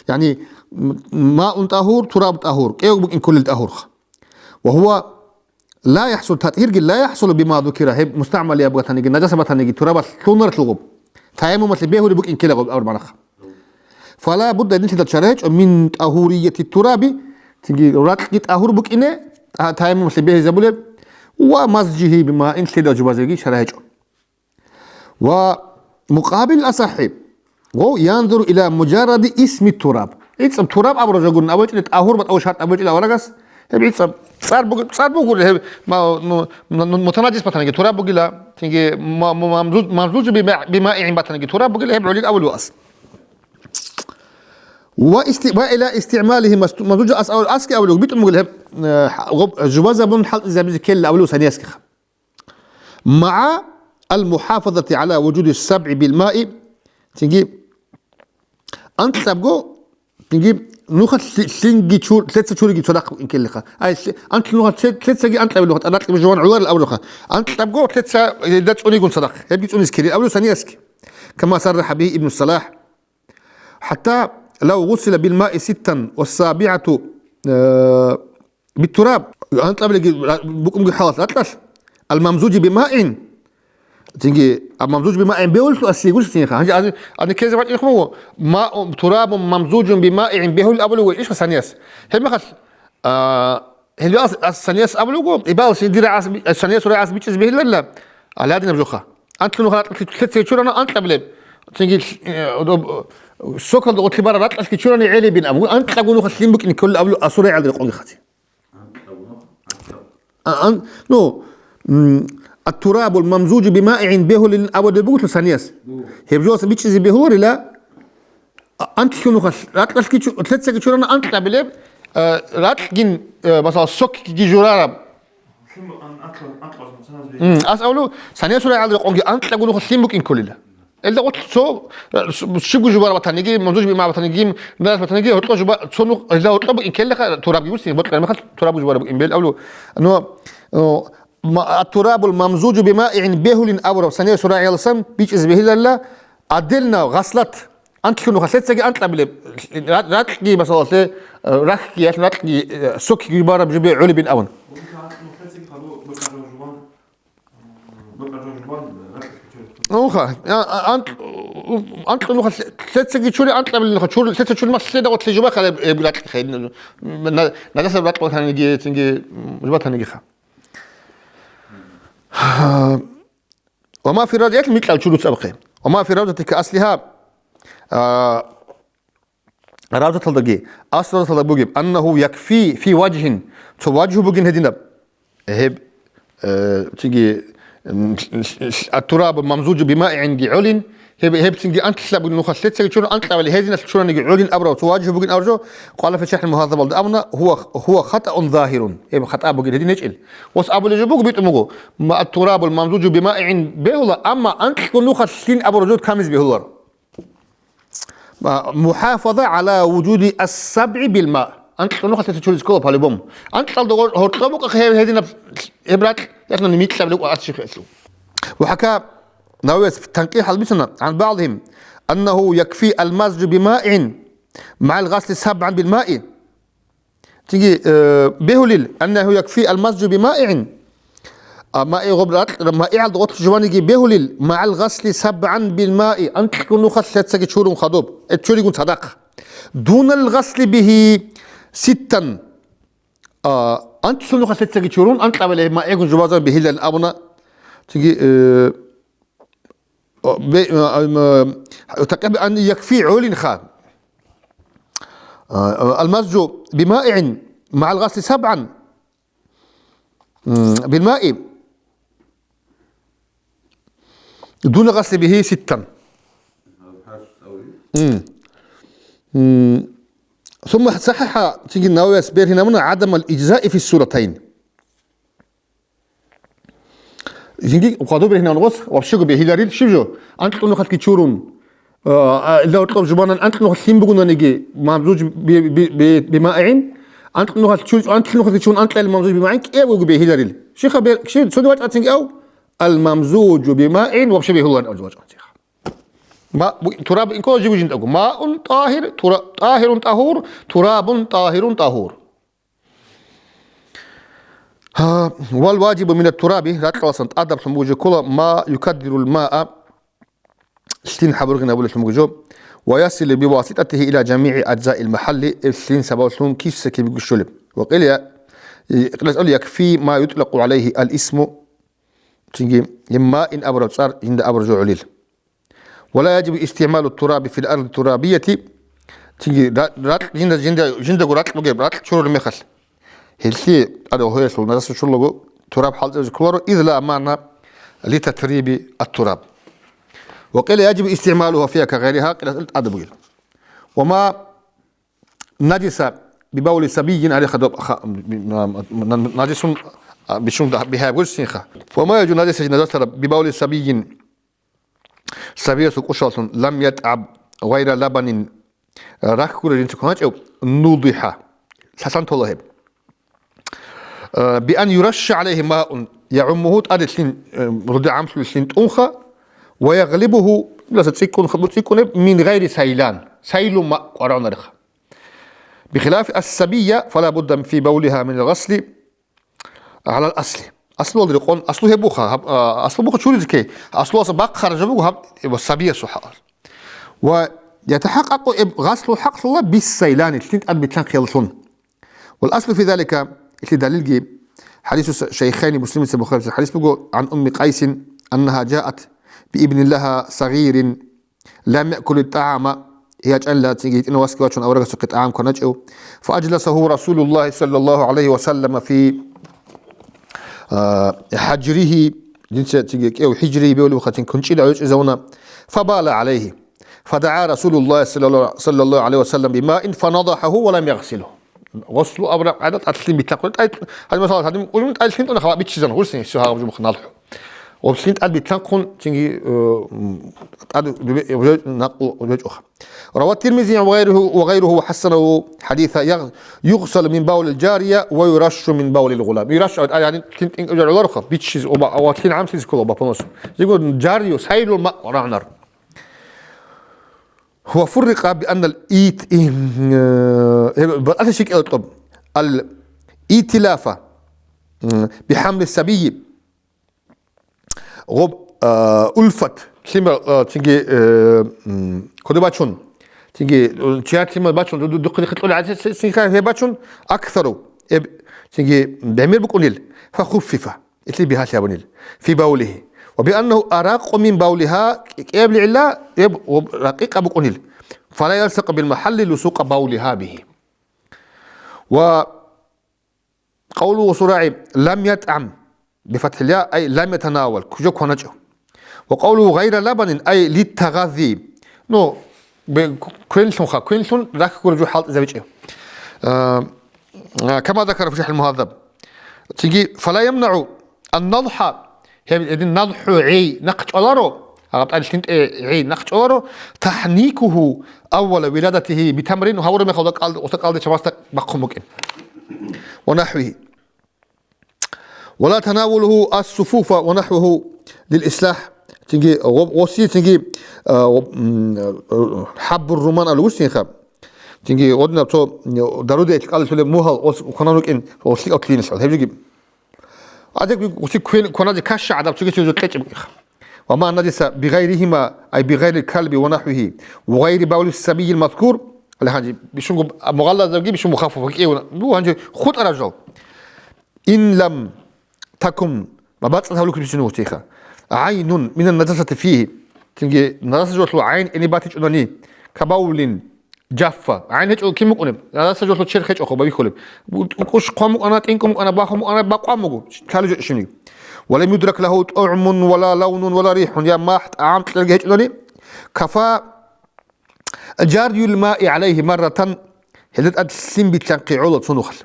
Яни, м-, маун тӀагьур, тураб тӀагьур, кӀев букӀин кколел тӀагьурха. Ва гьува ла яхӀсул, татгьирги ла яхӀсулу бима зукира, гьеб мустагӀмалияб батаниги, нажаса батаниги турабалъ лъунаралъугъуб. Таяммумалъе бегьулеб букӀин ккелагъуб абур манахъ. Фала будда, гьединлъидал чара гьечӀо, мин тӀагьурияти тураби, цинги ракьги тӀагьур букӀине, та-, таяммумалъе бегьизабулеб, ва мазжигьи бимаин, лъидал жубазеги чара гьечӀо. Ва мукъабил асахӀи, гъов янзуру ила муджарради исми тураб. ГӀицӀаб тураб абураб жо гурин абулчӀила, тӀагьур батӀав шартӀ абулчӀила аварагас, гьеб гӀицӀаб цӀар буг-, цӀар бугурила, гьеб ма-, ну, ну, ну, мутанаджис батаниги тураб бугила, цинги ма-, ма-, мамзуж-, мамзужу бима-, бимаигӀин батаниги тураб бугила, гьеб гӀолил абулев ас. Ва исти-, ва ила истигӀмалихи масту-, мамзужу ас-, аски абулев, битӀун бугила гьеб, э, гъоб-, жубазабун хӀалтӀизабизе ккелила абулев саниясгиха. МагӀа Ал-мухафазати гӀала вужуди сабгӀи бил маи, цинги анкьабго, цинги нуха лъи-, лъинги чур-, лъеца чуриги цадахъ инкеллиха. Ай, лъи-, анкь нуха лъе-, лъецаги анкьабил нуха, тӀадакьи жуван гӀурарил абурха. Анкьабго лъеца гьелда цӀунигун цадахъ. Гьебги цӀунис ккелин абулев саниясги. Кама сарраха бигьи Ибну Салахь. ХӀатта лав гъусила бил маи ситтан ва сабигӀату, э, бит-тураб. Анкьабилеги ра-, букӀунги хӀалалъ ракьалъ. Ал-мамзужи бимаин. Цинги, а, мамзуж бимаин бегьуллъу аси гурсинха. Гьанже ани, ани кезе вачӀинха вуго, ма-, турабун мамзужун бимаин бегьул абулев вуго ишха санияс. Гьеб мехалъ, а, гьелбиалъ ас-, санияс абулев вуго, ибал синдира ас-, санияс ура ас бичӀиз бегьиларила, аладинаб жоха. Антлъун хатӀ лъецей чурана анкьабилеб. Цинги, э, сокалда гъотлъи бара ракьалъги чурани гӀелебин абу, анкьабго нуха лъим букӀин кколел абулев асура гӀалри къоги хъати. А, ан-, ну, м, ат-турабул мамзужу бимаигӀин бегьулин абулеб бугелъул санияс. Гьеб жоялъ бичӀчӀизе бегьуларила, а, антлъунухъа ракьалъги чу-, лъецаги чурана анкьабилеб, а, ракьгин, а, масала, сокги журараб. М, ас авлу, саниясул рагӀалда къонги анкьабго нуха лъим букӀин кколила. Элда гъорлъ цо, э, щибго жубараб батаниги, мамзуж бимаъ батаниги, нагас батаниги, гьоркьо жуба-, цо нух, элда гьоркьо букӀин ккеллаха, турабги гуси, бокьараб мехалъ турабго жубараб букӀин бел авлу. Но, но, ма-, ат-турабул мамзужу бимаигӀин бегьулин абураб саниясул рагӀияласан бичӀчӀизе бегьиларила, отдельно гъаслат, антлъун нуха лъецаги анкьабилеб, ра-, ракьги, масалалъе, э, рахьги, яхӀ ракьги, э, сокги жубараб жубе гӀолебин абун. Нуха, а, а, анкь-, анкьун нуха лъе-, лъецаги чури анкьабилин нуха, чури, лъеца чури мах лъеда гъотлъи жубахъа гьеб, гьеб ракьихъе. На-, нагасаб ракьун таниги, цинги, м, жуба танигиха. Ва ма фи равзати, микьал чуруц абхъе. Ва ма фи равзати ка аслиха, а, Равзаталдаги, ас равзаталда бугеб, аннагьу якфи фи важгьин, цо важгьу бугин гьединаб. Гьеб, э, цинги, м, ат-турабу мамзужу бимаигӀинги гӀолин, гьеб, гьеб цинги антлъаб бугин нуха лъецаги чурун анкьабали гьединалъ чураниги гӀолин абурав цо важгьу бугин абуржо, къала фи шархӀил мугьаззабалда абуна, гьува, гьува хатаун загьирун, гьеб хатӀа бугин гьедин гьечӀел. Ос абулеб жо буго, битӀун буго, ма ат-турабул мамзужу бимаигӀин бегьула, амма анкьго нуха лъин абуржо камиз бегьуларо. Ма-, мухафаза гӀала вужуди ас-сабгӀи бил ма. Анкьун нуха лъеца чуризе ккола по-любому. Анкьалда гъор-, гьоркьоб букӀа гьев гьединаб гьеб ракь, яхӀ нуни микьаб лукӀа арц щихъелъул. Ва хӀака Нававияс танкъих гьалбицана, гӀан багӀдигьим, аннагьу якфи алмазжу бимаигӀин магӀал гъасли сабгӀан бил маи. Цинги, э, бегьулил, аннагьу якфи алмазжу бимаигӀин. А, маигӀ гъоб ракь-, маигӀалда гъотлъ жуваниги бегьулил, магӀал гъасли сабгӀан бил маи, анкьго нуха лъецаги чурун хадуб, э, чуригун цадахъ. Дунал гъасли бигьи ситтан. А, анкьго нуха лъецаги чурун, анкьабали маигӀгун жубазан бегьилан абуна. Цинги, э, О, бе-, а, ам, а, такъиб ан якфи гӀолинха. А, а, алмазжу бимаигӀин магӀал гъасли сабгӀан. М, билмаи. Дуна гъасли бигьи ситтан. М. М. Сумма сахӀахӀа, цинги Нававияс бергьинабуна гӀадамал иджзаи фи суратайн. Жинги хъвадуб рехинан гъос вообще-го бегьиларил щиб жо? Анкьун нухалъги чурун, а, а, ила гьоркьоб жубанан анкьун нухалъ лъим бугунаниги мамзуж би-, би-, би-, бимаигӀин, анкьун нухалъ чур-, анкьун нухалъги чурун анкьайил мамзуж бимаигӀин кӀиябго бегьиларил. Щиха бер-, щи-, цони вачӀацинги ав? Ал-мамзужу бимаигӀин вообще бегьуларин абуж вачӀацинха. Ма-, бу-, тураб инкола жиб жиндаго. Маун тӀагьир, тура-, тӀагьирун тӀагьур, турабун тӀагьирун тӀагьур. Гьа, вал важибу минат тураби, ракьаласан тӀадаблъун буго жо ккола, ма юкаддирул маа, лъин хӀабургъин абулелъун буго жо, ва ясилу биваситӀатигьи ила жамигӀи аджзаил махӀалли, лъин сабаблъун киса-кибего щолеб. Ва къила я-, къила асъалу якфи ма ютӀлакъу гӀалайгьи ал-исму, цинги, маин абураб цӀар жинда абураб жо гӀолил. Ва ла яжибу истигӀмалу тураби фил арди турабияти, цинги ра-, ракь жинда, жинда, жиндаго ракь бугеб, ракь чурулеб мехалъ. Гьелъие тӀаде гьоялъул нажаса чурлаго тураб хӀалцӀизе кколаро, из ла магӀна ли татриби ат-тураб. Ва къила яжибу истигӀмалугьа фигьа ка гъайригьа, къила тӀаде бугел. Ва ма Наджиса бибавли сабийин гӀалихъа доб-, ха-, м, м, м, наджисун А, бищун да-, бихьаяб гурсинха. Ва ма яжу, нажаса жиназасара бибавли сабийин, сабиясул кӀушаллъун, лам ятӀаб гъайра лабанин, рахьгурел жинца кваначӀев, нудиха, лъалъан тола гьеб. Э, би ан юрашша гӀалайгьи маун, ягӀуммугьу, тӀаде лъин, э, рудигӀамлъулел лъин тӀунха, ва ягълибугьу, цӀикӀкӀун, цӀикӀкӀунеб, мин гъайри сайлан, сайлу ма къваравнарехъа. Бихилафи ас-сабия, фала будда фи бавлиха мин гъасли гӀалал асли. Аслуялда рекъон, аслу гьеб буха, гьаб, а, аслу буха чуризе ккей, аслуялдаса бахъ харжа буго гьаб, э, сабиясул хӀакъалъ. Ва ятахӀакъакъу эб гъаслу хӀакълъула бис сайлани, лъин тӀад битлъан хъияллъун. Вал аслу фи залика, илъи далилги, хӀадису с-, шайхайни Муслимица Бухарица хӀадис буго, гӀан Умми Къайсин, аннаха жаат би ибнин лаха сагъирин, лам якули тӀагӀама, ячӀанила цинги гьитӀинав васги вачун аварагасухъе тӀагӀам кваначӀев. Фа аджласагьу Расулуллагьи саллаллагьу гӀалайгьи ва саллама фи, а, хӀажригьи, жинца цинги кӀев хӀижригьи бевли бухъатин кунчӀила гӀочӀизавуна. Фа бала гӀалайгьи. Фа дагӀа Расулуллагьи саллаллагьу, саллаллагьу гӀалайгьи ва саллам бимаин фа надахьагьу ва лам ягъсилгьу. Гъуслу абураб къайда тӀад лъин битлъанхъун. ТӀай, гьаниб масала, гьадин, ужун тӀай лъин тӀуна хала биччизан гъурсин, гьесул гьаб жумухъ налхӀу. Ва лъин тӀад битлъанхъун, цинги, э, м, тӀад рубе-, рубе-, накъл речӀуха. Рава Тирмизи ва гъайругьу, ва гъайругьу ва хӀассанагьу хӀадиса ягъ-, югъсалу мин бавлил жария ва юрашшу мин бавлил гъулам. Юрашшу, а, гьадин, лъин тӀинкӀ жагӀуларуха, биччиз оба, ва лъин гӀамлъизе ккола оба полностью. Зигун жарию, сайлу ма рагӀнар. Ва фуррикъа би аннал ит-, и-, э, э, батӀалъи щикӀал тӀоб. Ал итилафа, м, бихӀамли сабийи. Гъоб, а, улфат, лъимал, а, цинги, э, м, кодо бачун, цинги, э, чияр лъимал бачун, ду-, ду-, духъе-духъе кьули гӀадин, цинги гьеб бачун, аксару, эб, цинги гӀемер букӀунил, фа хуффифа, илъи бигьалъи гьабунил, фи бавлигьи. Ва бианнагьу аракъу мин бавлигьа, кӀ-, кӀиабли гӀилла, эб, ва ракъикъа букӀунил, фала ялсакъу бил махӀалли лусукъа бавлигьа бигьи. Ва Къавлугьу сурагӀи, лам ятӀам, бифатхӀил я, ай лам ятанавал, кужа кваначӀев. Ва къавлугьу гъайра лабанин, ай литтагъази. Ну, бе-, квенлъунха, квенлъун рахь гуреб жо хӀалтӀизабичӀев. А, а, кама закара фи шархӀил мугьаззаб. Цинги, фала ямнагӀу ан надхӀа, гьеб гьедин надхӀу гӀей нахъ чӀваларо, гьаб тӀаде лъин тӀе гӀей нахъ чӀваларо, тахӀникугьу аввала виладатигьи битамрин, гьавураб мехалда кӀал-, оса кӀалдича масда бахъун букӀин. Ва нахӀвигьи. Ва ла танавулугьу ас-суфуфа ва нахӀвугьу лил ислахӀ. Цинги гъо-, гъоси, цинги, а, гъо-, м, хӀаббур руман абулеб гурсинха. Цинги гъодинаб цо даруде кӀалдилъулеб мугьал гъос кванан рукӀин, гъослъи кӀалдилъулеб. Гьеб жеги АдекӀ гъуси квен-, кваназе ккаща гӀадаб цоги цоги кьечӀеб. Ва ма наджаса бигъайригьима, ай бигъайрил калби ва нахӀвигьи, ва гъайри бавли сабийил мазкур, гьанже бищунго мугъалладабги бищун мухаффаф кӀиявна. Ну, гьанже хутӀараб жал. Ин лам такун, ма бацӀцӀад гьавлукиб бицунев гъусиха. ГӀайнун минан наджасати фигьи. Цинги наджаса жолъул гӀайн гьениб батичӀунани, кабавлин, Жаффа. ГӀайн гьечӀо кин букӀунеб? Гьадаса жолъо черх гьечӀо хъуба бихьулеб. КӀущ хъван букӀана, тӀинкӀун букӀана, бахун букӀана, бакъван буго, лъалеб жо щибниги. Ва лам юдрак лагьу тӀугӀмун ва ла лавнун ва ла рихӀун, я махӀ тӀагӀам кьерги гьечӀони, кафа жарюл маи гӀалайгьи марратан, гьелда тӀад лъим битлъанхъи гӀола цо нухалъ.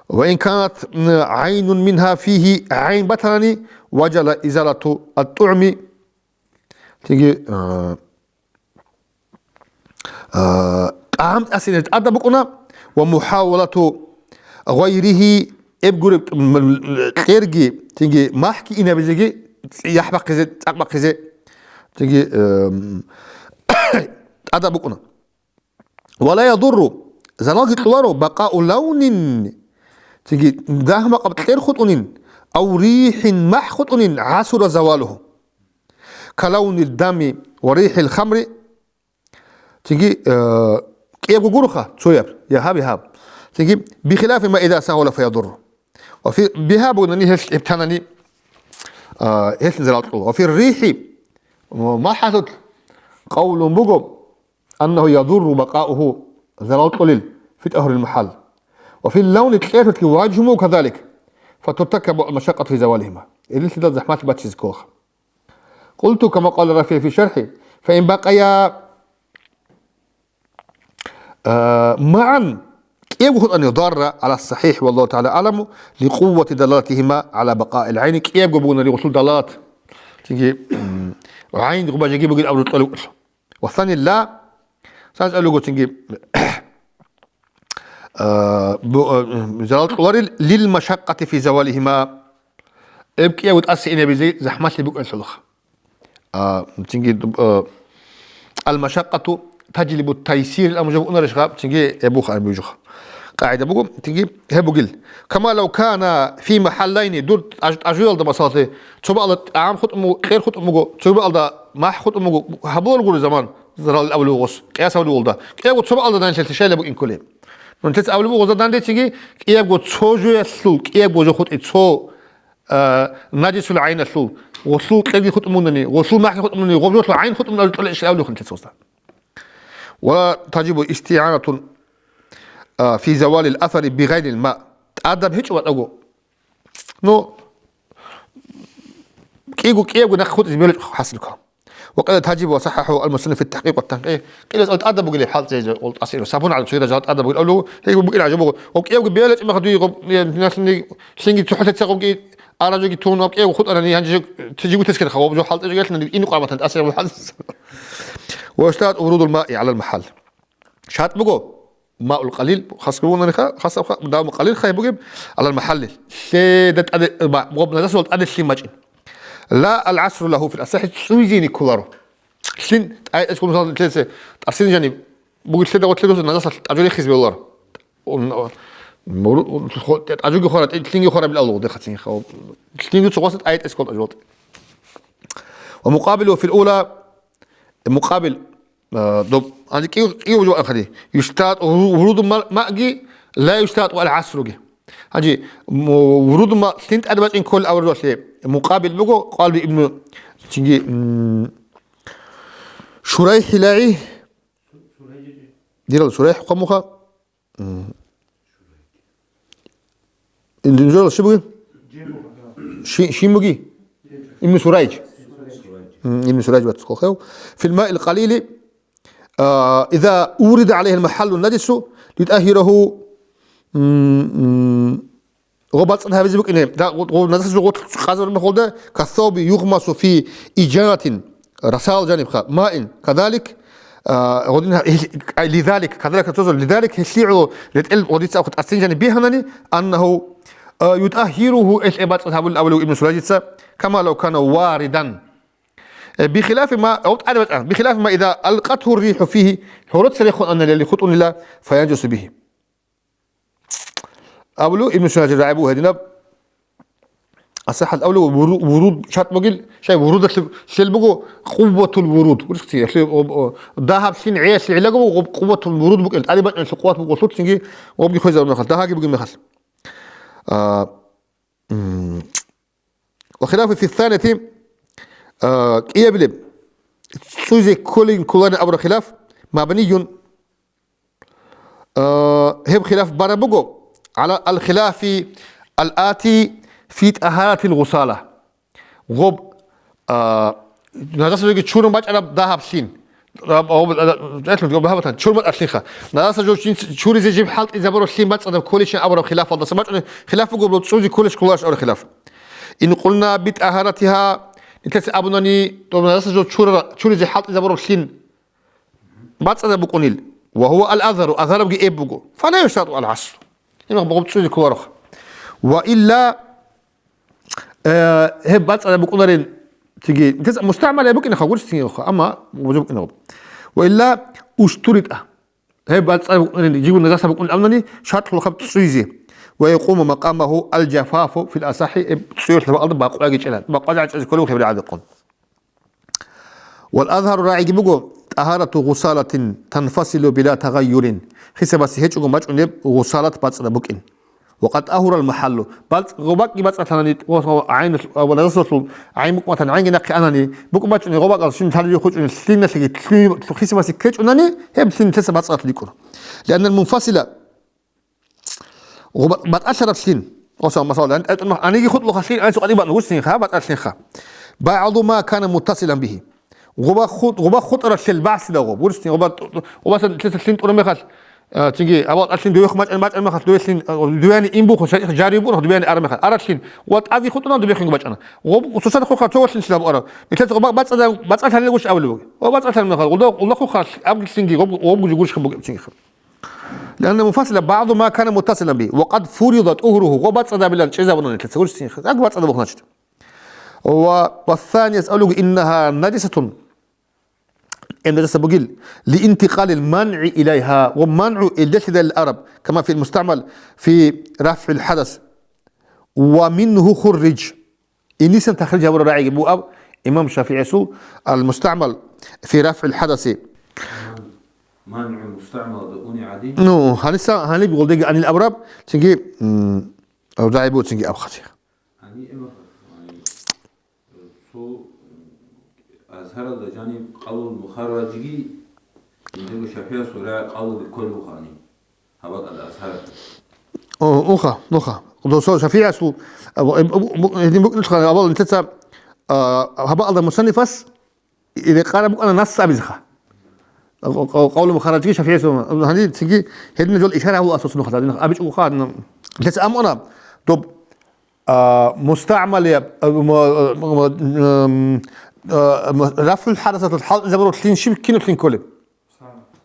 Ва ин канат, м, гӀайнун мингьа фигьи, гӀайн батанани, важаба изалату ат-тӀугӀми, цинги, а, а, тӀагӀам тӀасине тӀада букӀуна, ва мухӀавалату гъайригьи, эб гуреб, м, кьерги, цинги махӀги инабизеги яхӀ бахъизе, цӀакъ бахъизе, цинги, эм, тӀада букӀуна. Ва ла ядурру, залалги кьоларо, бакъау лавнин, цинги дагь-макъаб кьер хутӀунин, ав рихӀин махӀ хутӀунин, гӀасура завалугьу. Ка лавнил дами ва рихӀил хамри, цинги, э, кӀиябго гуроха, цояб, я гьаб, я гьаб. Цинги, бихилафи ма иза сагьула фаядурру. Ва фи, бигьа бугони гьелъ гьеб танани, э, гьелъ залал кьола. Ва фи рихӀи, махӀалъулъ къавлун буго, аннагьу ядурру бакъаугьу, залал кьолел, фи тӀагьурил махӀал. Ва фил лавни кьерлъулъги важгьун буго казалик, фатуртакабу ал-машакъату фи завалигьима. Гьелъидал захӀмалъи бачизе ккола. Къулту кама къала Рафи фи шархӀи, фа ин бакъая, а, магӀан, Кьиябго хутӀани дарра гӀала сахӀихӀ, валлагьу тагӀала аъламу, ликъуввати далалатихима гӀала бакъаил гӀайни, кьиябго бугони гъолъул далалат. Цинги, м, гӀайн гъуба жеги бугин абуру кьолев кӀолъу. Ва санилла, санс алуго цинги, а, бу-, а, залал кьоларил лил машаккъати фи завалихима. Эб кӀиябго тӀаса инабизе захӀмалъи букӀанлъулаха. А, цинги, а, «Ал-машаккъату таджлибу тайсир», амма жо букӀунарищ гъаб, цинги эбухъ арбужуха. КъагӀида буго, цинги гьеб бугил. Кама лав кана фи махаллайни, дур тӀаж-, тӀажуялда, масалалъе, цо баалда тӀагӀам хутӀун буго, кьер хутӀун буго, цо баалда махӀ хутӀун буго, гьабулел гури заман, зарал абулев гъос, къияс абулев гъолда. Кьиябго цо баалда данлъелъе шайла букӀин кколеб. Нун лъец абулеб гъоза данде цинги, кьиябго цо жоялъул, кьиябго жо хутӀи цо а, наджисул гӀайналъул, гъолъул кьерги хутӀун мунани, гъолъул махӀги хутӀун мунани, гъоб жолъул гӀайн хутӀун мунани тӀолеб ишал абулев хъун лъецалда. Ва таджибу истианатун, а, фи завалил асари бигъайрил ма. ТӀадаб гьечӀо ватӀаго. Ну, кӀиго, кӀиябго нахъ хутӀизе мелочӀ хӀасил ккан. Ва къала таджибу ва саххаху ал-мусанниф фи тахкъикъ ва танкъих. Къилас ал тӀадаб бугилеб хӀал цезе, ол тӀасиро. Сабун гӀала цугӀира жал тӀадаб бугил авлу, гьеги бугил гӀажаб буго. Ва кӀиявги бела чӀимаха дуе гъоб, лъинги цохӀо лъецагъунги аражоги тун, ва кӀиявги хутӀарани, гьанже жо-, жигу тескер хаваб, жо хӀалтӀи жо гелъна, ин къварматан тӀасиро хӀал. Ва штат урудул маи гӀалал махал. ШартӀ буго, маул къалил, хас бугонариха, хасабха, дав къалил хай бугеб, гӀалал махалли. Лъеда тӀаде, ма, гъоб назасул тӀаде лъим бачӀин. Ла ал-гӀасру лагьу фил асахӀи, цӀуйзини кколаро. Лъин, тӀай-, эс ккун, мисал, лъеце, тӀасин жаниб, бугелъеда гъотлъе досу назасалъ тӀажу рехиз беллар. Ун, о, муру-, ун, хо-, тӀажуги хора, тӀи-, лъинги хора билалугъ дехъацин хав. Лъинги цо гъоса тӀай-, тӀай эс ккол тӀажу валтӀи. Ва мукъабилу фил ула, мукъабил, а, доб, ани кӀив, кӀив жо ахари. Юстат, ву-, вуруду ма-, маъги, ла юстат ва ал-гӀасруги. Гьанже, му-, вуруд ма-, лъин тӀад бачӀин ккол аваралъе мукъабил буго, къалби ибну, цинги, м, Шурайхилаги, дирал Шурайх хъамуха, м, ин-, инжирал ши бугин? Ши, ши буги? Ибну Сурайж. М, Ибну Сурайж бацӀ кколхев. Фил маил къалили, а, иза урида гӀалайгьил махаллу наджису, литӀагьирагьу, м, м, гъо бацӀцӀад гьабизе букӀине, да, гъо, гъо назасалъул гъо къазарун мехалда, касавби югъмасу фи иджанатин, расал жанибха, маин, кадалик, а, гъодин гьа-, гьел-, ай, лидалик, кадалик, цо-цо, лидалик, гьелъигӀо ретӀел гъодица ахъу тӀасин жаниб бигьанани, аннагьу, а, ютӀагьиругьу, гьелъ бацӀцӀад гьабулин абулев Ибну Сураджица, кама лав кана варидан. Э, бихилафи ма, гьав тӀаде бачӀана, бихилафи ма иза алкъатгьу рихӀу фигьи, гьороца рехун анани хутӀунила, фаянжусу бигьи. Абулев Ибну Синаджи рагӀи буго гьединаб, асахӀат абулев вуру-, вуруд шартӀ бугил, шай вурудалъе лъел буго къувватул вуруд. Урусци, лъе-, о, о, дагьаб лъин гӀелалъе гӀилаго буго къувватул вуруд букӀин, тӀаде бачӀунелъул къуват буго лъуцинги, гъобги хвезабун мехалъ, дагьаги бугин мехалъ. А, м, Ва хилафу фи санияти, а, кӀиябилеб, цӀуйзе кколин кколарин абураб хилаф, мабнийюн, а, гьеб хилаф бараб буго, гӀала ал-хилафи ал-ати фи тӀагьаратил гъусала. Гъоб, а, нажаса жоги чурун бачӀараб дагьаб лъин. Раб-, аб-, а, а, а, чурмат алъиха. Нагаса жо чин чуризе жиб хӀалтӀизабураб лъим бацӀцӀадаб кколищин абураб хилафалдаса бачӀунеб хилаф буго, цӀуйзе кколищ кколарищ абураб хилаф. Ин къулна би тӀагьаратиха, нилъеца абунани, доб нагаса жо чурара-, чуризе хӀалтӀизабураб лъим бацӀцӀадаб букӀунил. Ва гьува ал-азгьару, азгьарабги эб буго. Фала юштартӀу ал-гӀасру. Имах буго цӀуйзе кколароха. Ва илла Э, гьеб бацӀцӀадаб букӀунарин, цинги, мустагӀмал гьеб букӀинаха, гурищ цинги, амма гъужа букӀинагъуб. Ва илла уштуритӀа. Гьеб бацӀцӀадаб букӀунарин, жигун нагаса букӀун абунани, шарт лъулахъаб цӀуйзе. Ва якъуму макъамагьу аль-жафафу фил асахӀи, гьеб цӀуялъ бакъалда бакъваги чӀела. Бакъвазе гӀачӀазе кколев хӀеб рагӀаби къун. Вал азгьару рагӀиги буго, тӀагьарату гъусалатин танфасилу била тагъайюрин. Хисабасе гьечӀого бачӀунеб гъусалат бацӀцӀадаб букӀин. Ва къад тӀагьурал махаллу. БацӀ-, гъобакӀги бацӀцӀалъанани, гъо-, гъо-, гӀайналъ-, ва назасалъул гӀайн букӀматан гӀайги нахъе анани, букӀун бачӀунеб гъобакӀал шин лъалеб жо хучӀунеб лъиналъеги лъугьи-, хисабасе ккечӀунани, гьеб лъин нилъеца бацӀцӀалъ рикӀкӀуна. Лианнал мунфасила Гъуба-, батӀалъараб лъин. Оса, масала, ан-, ан-, аниги хутлуха лъин, анцӀу къадибан гъурсинха, батӀалъинха. БагӀду ма кана муттасилан бигьи. Гъуба хут-, гъуба хутӀаралъел бахсила гъуб. Гъурсин, гъуба ту-, ту-, гъубасан лъица лъин тӀура мехалъ, А, цинги, авал алъин дуе хъумачӀан бачӀан мехалъ, дуелъин, а, дуяни ин бухъун, шарихъ жари букӀун, дуяни ара мехалъ. Аралъин, ва тӀади хутӀунан дубехинго бачӀана. Гъоб цоцазда хъухъа цо валъин чилаб арав. Нилъеца гъоб бацӀцӀадаб-, бацӀцӀалъанилгуш абулеб буго. Ва бацӀцӀалъан мехалъ, гъулда, гъулда хъухъа абгилъинги гъоб, гъобгуж гурищха бугеб цинги. لأن المفاصل بعض ما كان متصلا به، وقد فرض طهره. Гъоб бацӀцӀадабилан чӀезабуна нилъеца гурищ цинги. Аг бацӀцӀадаб бухъун значит. Ва, والثانية أقول إنها نجسة. Эн нажаса бугил, لانتقال المنع إليها, ва манъу илдалъидал араб, كما في المستعمل في رفع الحدث، ومنه خرج. Инисан тахриж гьабураб рагӀиги буаб имам ШафигӀисул المستعمل في رفع الحدث. МангӀу мустагӀмалда уни гӀадин. Ну, гьаниса, гьаниб гъолдеги анил абураб, цинги, м, рагӀи буго цинги абхъазе. Гьаниб имам, гьаниб. Цо Азгьаралда жаниб къавлул мухарражги, жиндирго ШафигӀасул рагӀи къавлуги кколебухъани, гьабатӀада Азгьаралда. О, уха, уха. Досо ШафигӀасул, а, бу-, бу-, бу-, гьедин букӀиналъха, авал нилъеца, а, гьабаалда мусаннифас, и рекъараб букӀана насс абизеха. Къ-, къ-, къавлу мухарражги ШафигӀасул, гьаниб цинги гьедина жол ишара гьаву асосун нухалъ, гьадин абичӀого ха, гьадин. Нилъеца амуна, доб А, мустагӀмалияб, а, м-, м-, м-, а, м-, рафгӀул хӀадасалъул хӀалтӀизабуралъин щиб кинулъин кколеб?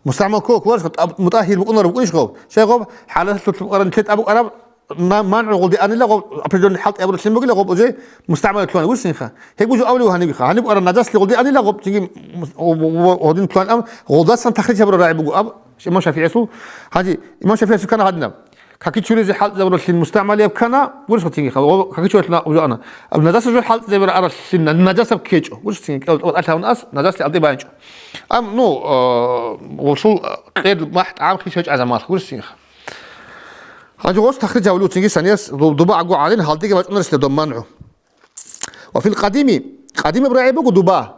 МустагӀмал ккола, кколарищ, тӀаб-, мутӀагьир букӀунареб букӀунищ гъов? Щай гъов? ХӀадасалъул букӀараб, нилъер тӀаб букӀараб, ма-, мангӀу гъолде анила гъов, определённый хӀалтӀи абуралъин бугила гъов уже мустагӀмалиялъулани гурсинха. Гьеб гужу авлив гьанибиха? Гьаниб букӀараб нажаслъи гъолде анила гъов, цинги мус-, о, о, о, гьодин лъугьан ам, гъолдасан тахриж гьабураб рагӀи буго аб, имам ШафигӀисул. Гьанже имам ШафигӀисул ккана гьадинаб. Каки чуризе хӀалтӀизабуралъин мустагӀмалияб ккана, гурищ цинги хал, о, каки чуралъин уже ана. Аб нажаса жо хӀалтӀизабура аралъин, нажасаб ккечӀо. Гурищ цинги кӀел-, кӀел-, алъавун ас, нажаслъи алде байнчӀо. Ам, ну, э, гъулъул, э, кьер махӀ тӀагӀам хисачӀ гӀазамалъ, гурищ цинги хал. Гьанже гъос тахриж гьавлу цинги санияс ду-, дуба гӀагу гӀалин, гьалдеги бачӀунарищ ледом манъу. Ва фил къадими, къадимаб рагӀи буго дуба.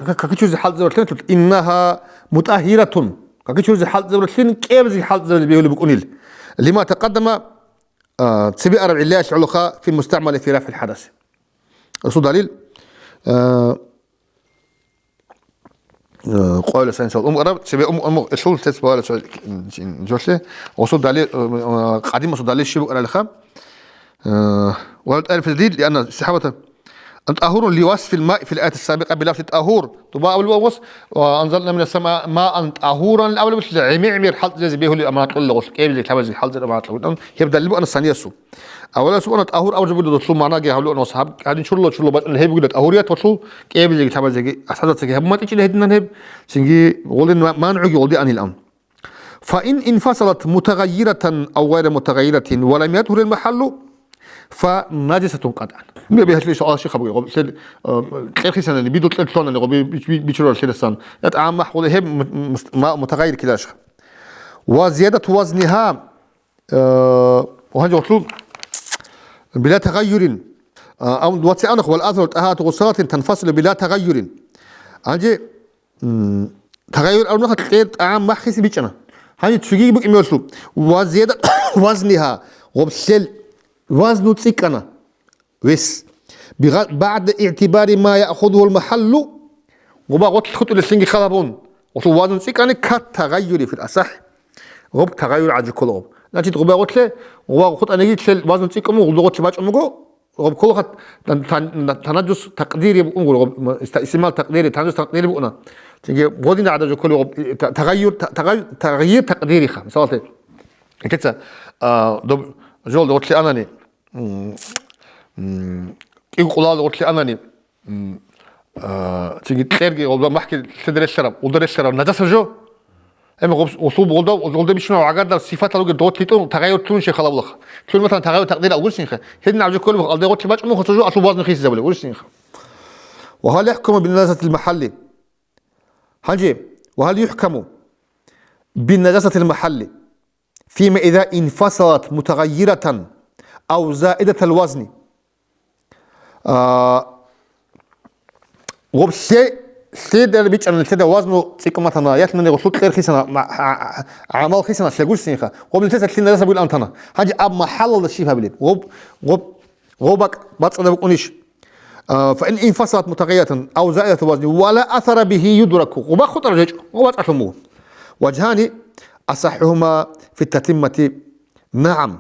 Как-, каки чуризе хӀалтӀизабуралъин, иннаха мутӀагьиратун. Каки чуризе хӀалтӀизабуралъин, кӀебзи хӀалтӀизабуразе бегьулеб букӀунил. Лима такъаддама, а, цебе араб гӀиллаялъ гӀолоха фил мустагӀмали фи рафгӀил хӀадас. Расул далил, а, а, къоялъ инсал ум араб, цебе ум, ум, элъул тец бавалас жолъе, Расул далил, а, а, къадим Расул далил щиб букӀаралиха? Э, ولا تعرف الدليل لأن الصحابة طهور لوصف الماء في الآية السابقة بلفظ طهور. Дуба абулеб буго, وأنزلنا من السماء ماء طهورا абулеб буго, гӀемер-гӀемер хӀалтӀизазе бегьулеб аманат кьолеб гъолъ, кӀебилзе лъабазе хӀалтӀизаб аманат кьолеб. Гьеб далил бугӀана саниясул. Авалас бугӀана тӀагьур абу жо буго, долъул магӀнаги гьавлугӀана ва гьаб гьадин чурулла чурулла бачӀунел гьеб бугила тӀагьурият долъул, кӀебилзеги лъабазеги, асхӀабзацаги гьабун батичӀила гьединан гьеб, цинги гъолин ма-, мангӀуги гъолде анилан. فإن انفصلت متغيرة أو غير متغيرة ولم يطهر المحل فنجسة قطعا. Гьеб гьелъие суал щиб бугеб? Гъоб лъел, э, кьер хисанани, бидул кьер лъугьанани, гъоб би-, би-, бичурарал лъеласан. Я тӀагӀам махӀ гъоле гьеб му-, му-, ма-, мутагъайир ккеларищха? وزيادة وزنها, э, гьанже гъолъул بلا تغير. А, ам ваци анахъ, والأظهر طهارة غسالة تنفصل بلا تغير. Гьанже М, тагъайюр абунаха кьер тӀагӀам махъиси бичӀчӀана. Гьанже цогиги букӀин мегьулъу. Ва зиядат вазниха, гъоб лъел вазну цӀикӀкӀана. Вес. Бигъа-, баъда игӀтибари ма яхудугьул махаллу, гъоба гъотлъ хутӀулеллъинги хал гьабун. Гъолъул вазну цӀикӀкӀани кат тагъайюри фил асахӀ. Гъоб тагъайюр гӀаджу ккола гъоб. Значит, гъоба гъотлъе, гъоба хутӀаниги лъел вазну цӀикӀкӀун буго, гъолда гъотлъи бачӀун буго, Гъоб кколаха тан-, тан-, танажжус такъдири букӀун гуро, гъоб, м, иста-, истимал такъдири, танажжус такъдири букӀуна. Цинги гъодин гӀадажу кколи гъоб, и, та-, тагъайюр, та-, тагъай-, тагъйир такъдириха. Мисалалъе, итеца, а, доб-, жолда гъотлъи анани, м, м, кӀикъулал гъотлъи анани, м, а, цинги кьерги гъолда махьги лъеда релълъараб, гъолда релълъараб, нажаса жо? Эми гъуб-, гъусул бугъулда, гъулда бищунав гӀагардал сифатал ругел догъотлъи тӀун тагъайюр тун шехалавлаха. Чун матан тагъайюр такъдир алгурсинха. Гьедин абжу кколеб алде гъотлъи бачӀун мухъа цо жо алъул вазну хисизабулеб гурсинха. Ва гьал яхӀкуму биннажасатил махалли. Гьанже, ва гьал юхӀкаму биннажасатил махалли. Фима иза инфасалат мутагъаййиратан ав заидатал вазни. А, гъоб лъе-, лъеда бичӀчӀана, лъеда вазну цӀикӀкӀун батана, ялъунани гъолъул кьер хисана, ма-, а-, а-, гӀамал хисана, лъегурсинха. Гъоб лъеца лъин нажаса бугил антана. Гьанже аб махаллалда щиб гьабилеб? Гъоб, гъоб, гъоб бакӀ бацӀцӀадаб букӀунищ? А, фа ин инфасалат мутагъайятан ав заидату вазни, ва ла асара бихи юдраку. Гъоба хутӀараб жечӀо, гъоб бацӀцӀалъун буго. Важгьани, أصحهما في التتمة نعم.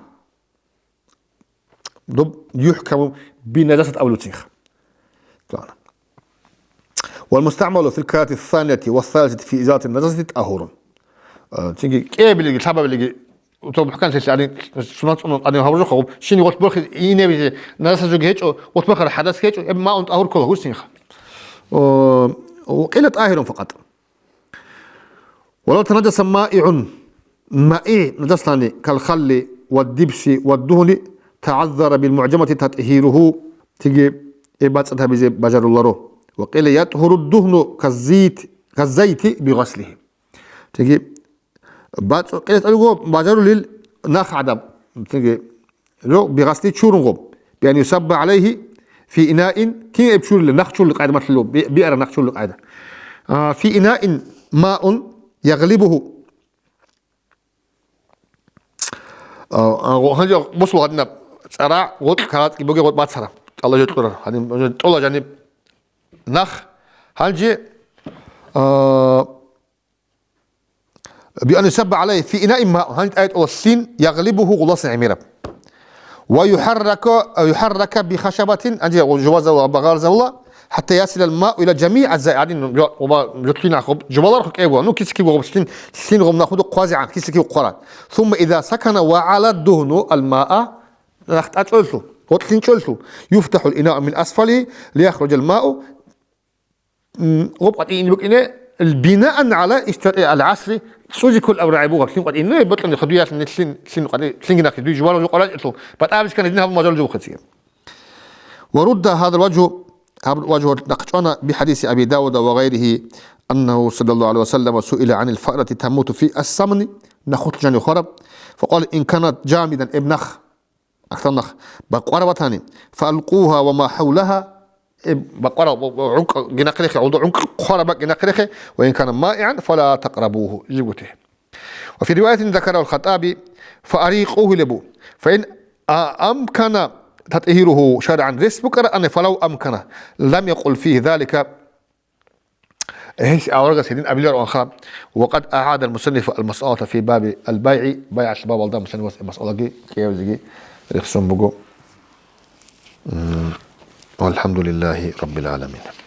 Доб يحكم بالنجاسة абулеб буцинха. والمستعمل في الكراهة الثانية والثالثة في إزالة النجاسة طاهر. Э, цинги кӀиабилеги, лъабабилеги, цо мухӀканлъи гьаниб сунат цӀунун гьаниб гьабураб жо гъоб, щиб гъоркь борхизе инебизе, нажасат жоги гьечӀо, гъоркь борхараб хӀадас гьечӀо, гьеб ماء طاهر ккола гьурсинха. Э, وقيل طاهر فقط. ولا تنجس مائع, مائع нажаслъани, كالخل والدبس والدهن تعذر بالمعجمة تطهيره, цинги гьеб бацӀцӀад гьабизе бажаруларо. وقيل يطهر الدهن كالزيت, كالزيت بغسله. Цинги бацӀцӀад кьелес тӀадго бажарулел нах гӀадаб, цинги Жо бигъаси чурун гъоб. بأن يصب عليه في إناء, кин гьеб чурила, нах чурила къайда малъулеб, би-, биара нах чурила къайда. А, في إناء ماء يغلبه. А, а, гъо-, гьанже босула гьадинаб цӀарагӀ, гъоркь кагъатги бугеб гъоркь бацара. ТӀала жо кьурар. Гьадин, жо тӀола жаниб нах. Гьанже, а, بأن يصب عليه في إناء ماء, гьанже тӀайитӀула лъим, يغلبه, гъуласан гӀемераб. ويحرك, يحرك بخشبة, гьанже жубазавула, багъарзавула, حتى يصل الماء إلى جميع أجزاء, гьадин, жо-, оба, жо лъин ахъуб, жубалархъу кӀего, ну, киса-киб гъуб лъин, лъин гъуб нахуда хъвазегӀан, киса-киб хъваран. ثم إذا سكن وعلى الدهن الماء, нах тӀачӀолъу, гъоркь лъин чӀолъу, يفتح الإناء من أسفله ليخرج الماء, М, гъоб къватӀине букӀине, бинагӀан гӀала иштирати аль-гӀасри, цӀузе кколеб абураб гӀайиб буго, лъим къватӀине, ну, гьеб бокьани хадуй яхълъи, лъим, лъим къватӀи-, лъинги нахъе дуй жубараб жо къварачӀелъул, батӀа бискани дин гьабун мажал жо бухъе цига. ورد هذا الوجه, гьаб важгьу нахъчӀвана بحديث أبي داود وغيره أنه صلى الله عليه وسلم سئل عن الفأرة تموت في السمن, нахулъ жанив хвараб, فقال إن كانت جامدا, гьеб нах, Ахтанах бакъвараб батани, فألقوها وما حولها, э, бакъвараб, б-, б-, гӀункъ гинахъе рехе, гӀолда гӀункъ хъвараб бакӀ гинахъе рехе, وإن كان مائعا فلا تقربوه, жибгутихӀ. وفي رواية ذكره الخطابي فأريقوه لبو، فإن, а, أمكن تطهيره شرعا, рес букӀараб ани, فلو أمكن, لم يقل فيه ذلك, Гьес аварагас гьедин абиларо анха, وقد أعاد المصنف المسألة في باب البيع, байгӀалъ бабалда мусаннифас масъалаги кӀиявизеги рехсон буго. М, والحمد لله رب العالمين.